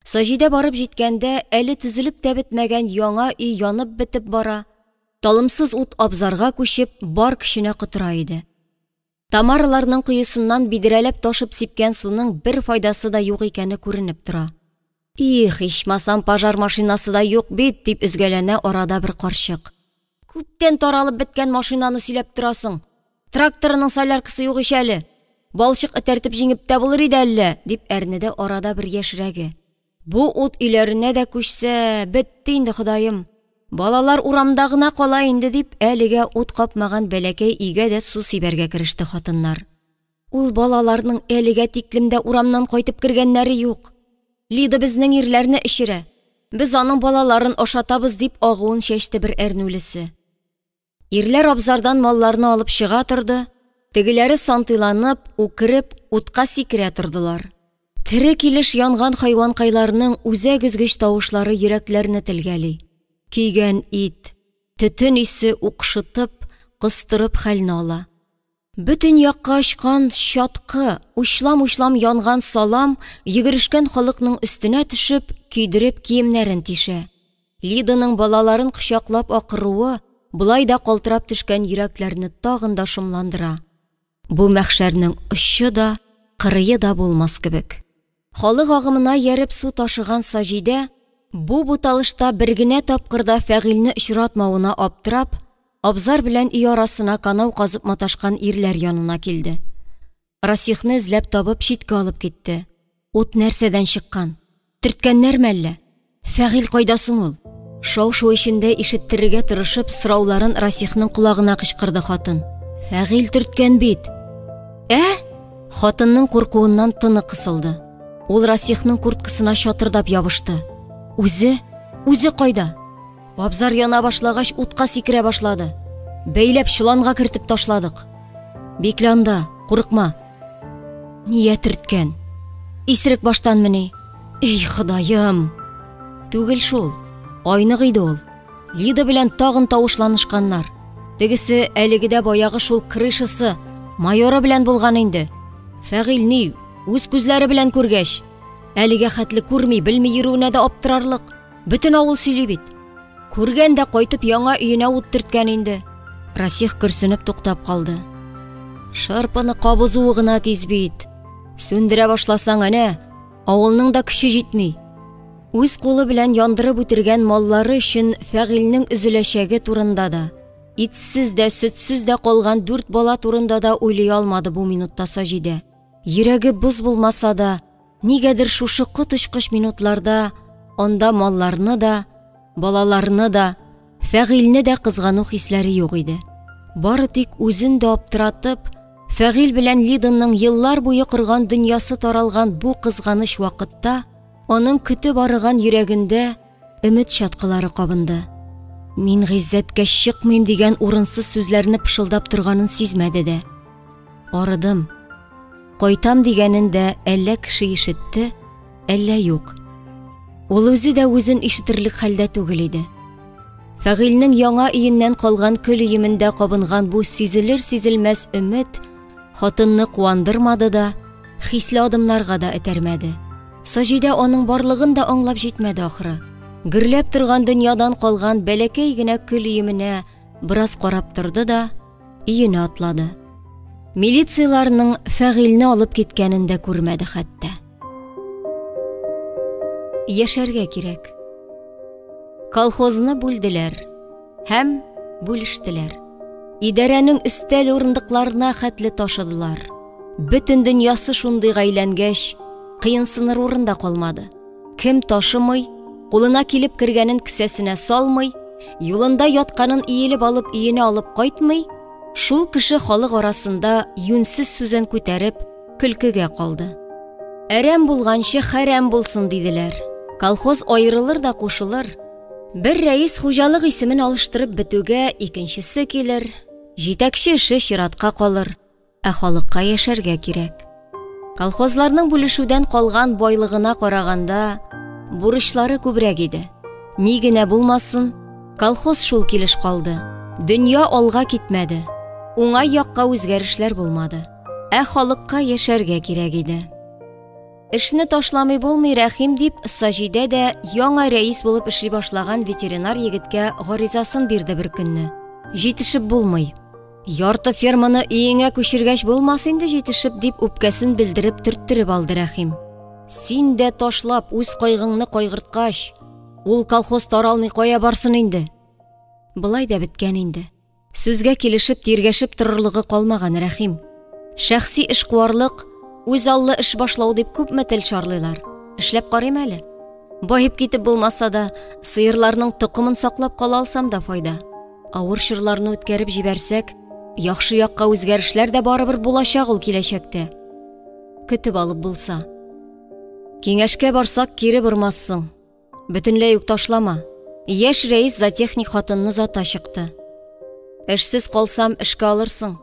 Саҗидә барып җиткәндә, әле төзелеп тә бетмәгән яңа өй янып бетеп бара, талымсыз ут абзарга күчеп, бар көченә котыра иде. Тамараларның коесыннан бидрәләп ташып сипкән суның бер файдасы да юк икәне күренеп тора. Их, ичмасам пожар машинасы да юк бит, дип өзгәләнә арада бер карчык. Күптән таралып беткән машинаны сөйләп торасың. Тракторының соляркасы юк ич әле. Балчык этәртеп җиңеп тә булыр иде әллә, дип әрнеде арада бер яшьрәге. Бу ут өйләренә дә күчсә, бетте инде, Ходаем. Балалар урамда гына кала инде, дип, әлегә ут капмаган бәләкәй өйгә дә су сибәргә кереште хатыннар. Ул балаларның әлегә тиклем дә урамнан кайтып кергәннәре юк. Лида безнең ирләрне эчерә. Без аның балаларын ашатабыз, дип агуын чәчте бер әрнүлесе. Ирләр абзардан малларны алып чыга торды, тегеләре сантыйланып, үкереп, утка сикерә тордылар. Тере килеш янган хайванкайларның үзәк өзгеч тавышлары йөрәкләрне телгәли. Көйгән ит, төтен исе укшытып, костырып хәлне ала. Бөтен якка очкан чаткы, учлам-учлам янган салам йөгерешкән халыкның өстенә төшеп, көйдереп киемнәрен тишә. Лиданың балаларын кочаклап акыруы болай да калтырап төшкән йөрәкләрне тагын да шомландыра. Бу мәхшәрнең очы да, кырые да булмас кебек. Халык агымына ияреп су ташыган Саҗидә бу буталышта бер генә тапкыр да Фәгыйльне очратмавына аптырап, абзар белән өй арасына канау казып маташкан ирләр янына килде. Расихны эзләп табып читкә алып китте. Ут нәрсәдән чыккан? Төрткәннәрме әллә? Фәгыйль кайда соң ул? Шау-шу эчендә ишеттерергә тырышып, сорауларын Расихның колагына кычкырды хатын. Фәгыйль төрткән бит. Ә? Хатынның куркуыннан тыны кысылды. Ул Расихның курткасына чатырдап ябышты. Үзе? Үзе кайда? Абзар яна башлагач, утка сикерә башлады. Бәйләп чоланга кертеп ташладык. Бикле анда, курыкма. Ния төрткән? Исерек баштан мени? Эй, Ходаем! Түгел шул. Айнык иде ул. Лида белән тагын тавышланышканнар. Тегесе әлеге дә баягы шул крышасы, майоры белән булган инде. Фәгыйль ни, үз күзләре белән күргәч, әлегә хәтле күрми, белми йөрүенә дә аптырарлык. Бөтен авыл сөйли бит. Күргән дә кайтып яңа өенә ут төрткән инде. Расих көрсенеп туктап калды. Шырпыны кабызуы гына тиз бит. Сүндерә башласаң, әнә, авылның да көче җитми. Үз кулы белән яндырып үтергән маллары өчен Фәгыйльнең өзеләчәге турында да, итсез дә, сөтсез дә калган 4 бала турында да уйлый алмады бу минутта Саҗидә. Йөрәге боз булмаса да, нигәдер шушы коточкыч минутларда анда малларны да, балаларны да, Фәгыйльне дә кызгану хисләре юк иде. Бары тик үзен дә аптыратып, Фәгыйль белән Лиданың еллар буе корган дөньясы таралган бу кызганыч вакытта аның көтеп арыган йөрәгендә өмет чаткылары кабынды. Мин Гыйззәткә чыкмыйм дигән урынсыз сүзләрне пышылдап торганын сизмәде дә. Арыдым. Кайтам дигәнен дә әллә кеше ишетте, әллә юк. Ул үзе дә үзен ишетерлек хәлдә түгел иде. Фәгыйльнең яңа өеннән калган көл өемендә кабынган бу сизелер-сизелмәс өмет хатынны куандырмады да, хисле адымнарга да этәрмәде. Саҗидә аның барлыгын да аңлап җитмәде ахры. Гөрләп торган дөньядан калган бәләкәй генә көл өеменә бераз карап торды да, өенә атлады. Милицияләрнең Фәгыйльне алып киткәнен дә күрмәде хәтта. Яшәргә кирәк. Колхозны бүлделәр һәм бүлештеләр. Идарәнең өстәл урындыкларына хәтле ташыдылар. Бөтен дөньясы шундыйга әйләнгәч, кыенсыныр урын да калмады. Кем ташымый, кулына килеп кергәнен кесәсенә салмый, юлында ятканын иелеп алып өенә алып кайтмый, шул кеше халык арасында юньсез сүзен күтәреп, көлкегә калды. Әрәм булганчы хәрәм булсын, диделәр. Колхоз аерылыр да кушылыр. Бер рәис хуҗалык исемен алыштырып бетүгә икенчесе килер, җитәкче эше чиратка калыр, ә халыкка яшәргә кирәк. Колхозларның бүлешүдән калган байлыгына караганда, бурычлары күбрәк иде. Ни генә булмасын, колхоз шул килеш калды. Дөнья алга китмәде. Уңай якка үзгәрешләр булмады. Ә халыкка яшәргә кирәк иде. Эшне ташламый булмый, Рәхим, дип, Саҗидә дә яңа рәис булып эшли башлаган ветеринар егеткә гаризасын бирде бер көнне. Җитешеп булмый. Ярты ферманы өеңә күчергәч булмас инде җитешеп, дип үпкәсен белдереп төрттереп алды Рәхим. Син дә ташлап, үз кайгыңны кайгырткач, ул колхоз таралмый кая барсын инде? Болай да беткән инде. Сүзгә килешеп, тиргәшеп торырлыгы калмаган Рәхим. Шәхси эшкуарлык, үз аллы эш башлау дип күпме тел чарлыйлар. Эшләп карыйм әле. Баеп китеп булмаса да, сыерларның токымын саклап кала алсам да файда. Авыр чорларны үткәреп җибәрсәк, яхшы якка үзгәрешләр дә барыбер булачак ул киләчәктә. Көтеп алып булса. Киңәшкә барсак, кире бормассың. Бөтенләй үк ташлама. Яшь рәис зоотехник хатынны зата чыкты. Эшсез калсам, эшкә алырсың.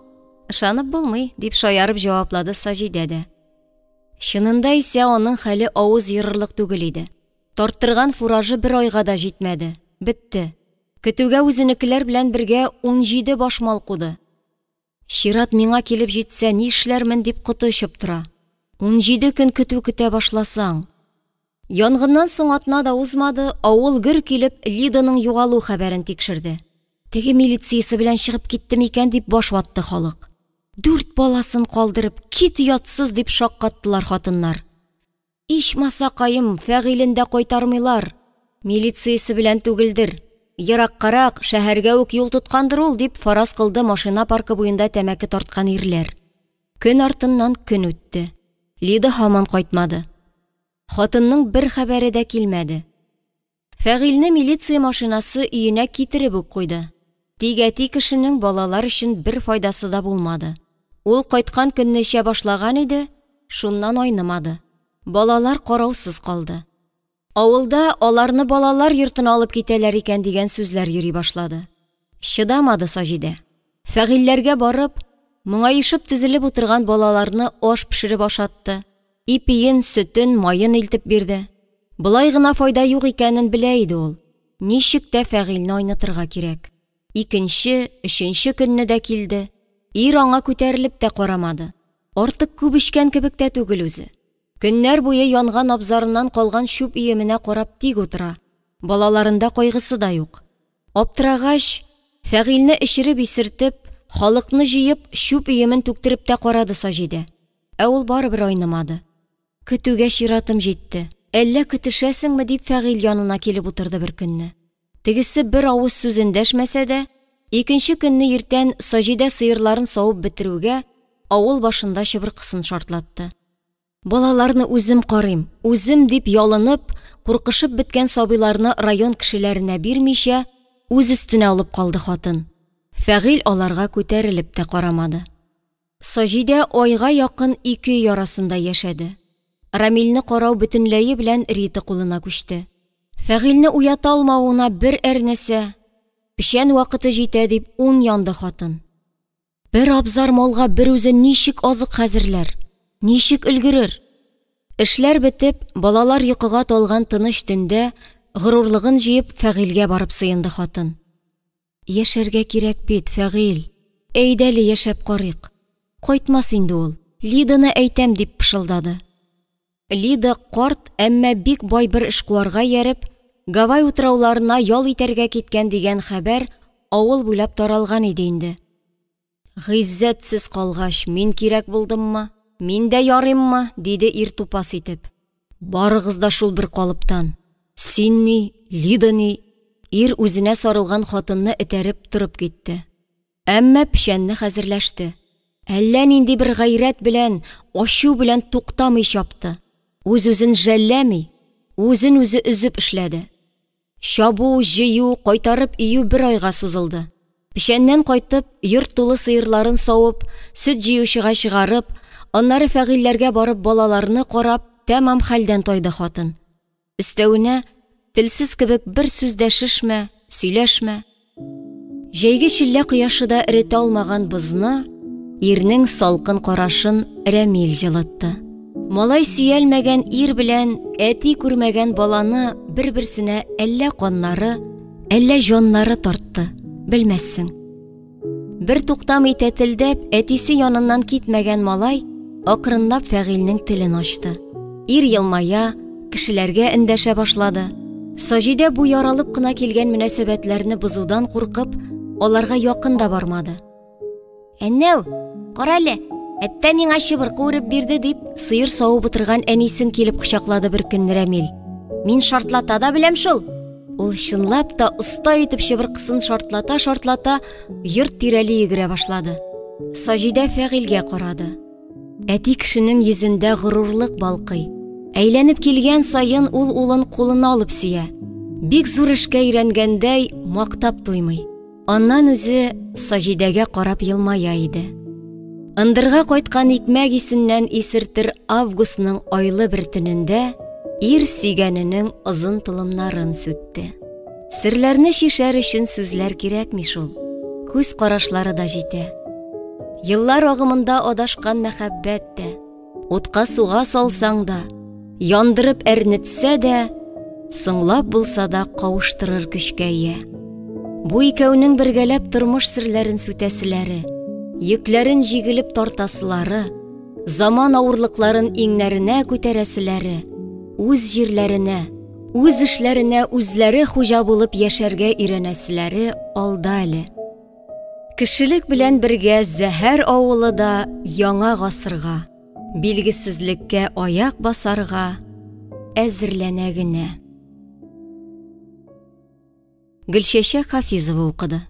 Ышанып булмый, дип шаярып җаваплады Саҗидә дә. Чынында исә аның хәле авыз ерырлык түгел иде. Тарттырган фуражы бер айга да җитмәде. Бетте. Көтүгә үзенекеләр белән бергә 17 баш мал куды. Чират миңа килеп җитсә, нишләрмен дип коты очып тора. 17 көн көтү көтә башласаң. Янгыннан соң атна да узмады, авыл гөр килеп Лиданың югалу хәбәрен тикшерде. Теге милициясе белән чыгып китте микән дип баш ватты халык. 4 баласын калдырып, кит оятсыз дип шаккаттылар хатыннар. Ичмасакаем, Фәгыйлен дә кайтармыйлар. Милициясе белән түгелдер. Ераккарак, шәһәргә үк юл тоткандыр ул, дип фараз кылды машина паркы буенда тәмәке тарткан ирләр. Көн артыннан көн үтте. Лида һаман кайтмады. Хатынның бер хәбәре дә килмәде. Фәгыйльне милиция машинасы өенә китереп үк куйды. Тик әти кешенең балалар өчен бер файдасы да булмады. Ул кайткан көнне эчә башлаган иде, шуннан айнымады. Балалар караусыз калды. Авылда аларны балалар йортына алып китәләр икән дигән сүзләр йөри башлады. Чыдамады Саҗидә. Фәгыйльләргә барып, моңаешып тезелеп утырган балаларны аш пешереп ашатты. Ипиен, сөтен, маен илтеп бирде. Болай гына файда юк икәнен белә иде ул. Ничек тә Фәгыйльне айнытырга кирәк. Икенче, өченче көнне дә килде. Ир аңа күтәрелеп тә карамады. Артык күп эчкән кебек тә түгел үзе. Көннәр буе янган абзарыннан калган чүп өеменә карап тик утыра. Балаларында кайгысы да юк. Аптырагач, Фәгыйльне эчереп исертеп, халыкны җыеп, чүп өемен түктереп тә карады Саҗидә. Ә ул барыбер айнымады. Көтүгә чиратым җитте. Әллә көтешәсеңме дип Фәгыйль янына килеп утырды бер көнне. Тегесе бер авыз сүз эндәшмәсә дә, икенче көнне иртән Саҗидә сыерларын савып бетерүгә, авыл башында чыбыркысын шартлатты. Балаларны үзем карыйм, үзем дип ялынып, куркышып беткән сабыйларны район кешеләренә бирмичә, үз өстенә алып калды хатын. Фәгыйль аларга күтәрелеп тә карамады. Саҗидә айга якын ике өй арасында яшәде. Рамилне карау бөтенләе белән Рита кулына күчте. Фәгыйльне уята алмавына бер әрнәсә, печән вакыты җитә дип ун янды хатын. Бер абзар малга бер үзе ничек азык хәзерләр, ничек өлгерер? Эшләр бетеп, балалар йокыга талган тыныч төндә горурлыгын җыеп Фәгыйльгә барып сыенды хатын. Яшәргә кирәк бит, Фәгыйль. Әйдә әле яшәп карыйк. Кайтмас инде ул. Лиданы әйтәм дип пышылдады. Лида карт, әмма бик бай бер эшкуарга ияреп, Гавай утрауларына ял итәргә киткән дигән хәбәр авыл буйлап таралган иде инде. Гыйззәтсез калгач, мин кирәк булдыммы? Мин дә ярыйммы? диде ир тупас итеп. Барыгыз да шул бер калыптан. Син ни, Лида ни? Ир үзенә сарылган хатынны этәреп торып китте. Әмма печәнне хәзерләште. Әллә нинди бер гайрәт белән, ачу белән туктамый чапты. Үз-үзен жәлләми, үзен үзе өзеп эшләде. Чабу, җыю, кайтарып өю бер айга сузылды. Печәннән кайтып, йорт тулы сыерларын савып, сөт җыючыга чыгарып, аннары Фәгыйльләргә барып балаларны карап, тәмам хәлдән тайды хатын. Өстәвенә, телсез кебек бер сүз дәшешмә, сөйләшмә. Җәйге челлә кояшы да эретә алмаган бозны, ирнең салкын карашын Рәмил җылытты. Малай сөялмәгән ир белән әти күрмәгән баланы бер-берсенә әллә каннары, әллә җаннары тартты, белмәссең. Бер туктамый тәтелдәп, әтисе яныннан китмәгән малай акрынлап Фәгыйльнең телен ачты. Ир елмая, кешеләргә эндәшә башлады. Саҗидә бу яралып кына килгән мөнәсәбәтләрне бозудан куркып, аларга якын да бармады. Әннәү, карале, әттә миңа чыбыркы үреп бирде, дип, сыер савып утырган әнисен килеп кочаклады бер көн Рәмил. Мин шартлата да беләм шул. Ул чынлап та оста итеп чыбыркысын шартлата-шартлата йорт тирәли йөгерә башлады. Саҗидә Фәгыйльгә карады. Әти кешенең йөзендә горурлык балкый. Әйләнеп килгән саен ул улын кулына алып сөя. Бик зур эшкә өйрәнгәндәй, мактап туймый. Аннан үзе Саҗидәгә карап елмая иде. Ындырга кайткан икмәк исеннән исертер августның айлы бер төнендә ир сөйгәненең озын толымнарын сүтте. Серләрне чишәр өчен сүзләр кирәкми шул. Күз карашлары да җитә. Еллар агымында адашкан мәхәббәт тә, Утка-суга салсаң да, яндырып әрнетсә дә, соңлап булса да кавыштырыр көчкә ия. Бу икәүнең бергәләп тормыш серләрен сүтәселәре, йөкләрен җигелеп тартасылары, заман авырлыкларын иңнәренә күтәрәселәре, үз җирләренә, үз эшләренә үзләре хуҗа булып яшәргә өйрәнәселәре алда әле. Кешелек белән бергә Зәһәр авылы да яңа гасырга, билгесезлеккә аяк басарга әзерләнә генә. Гөлчәчәк Хафизова укыды.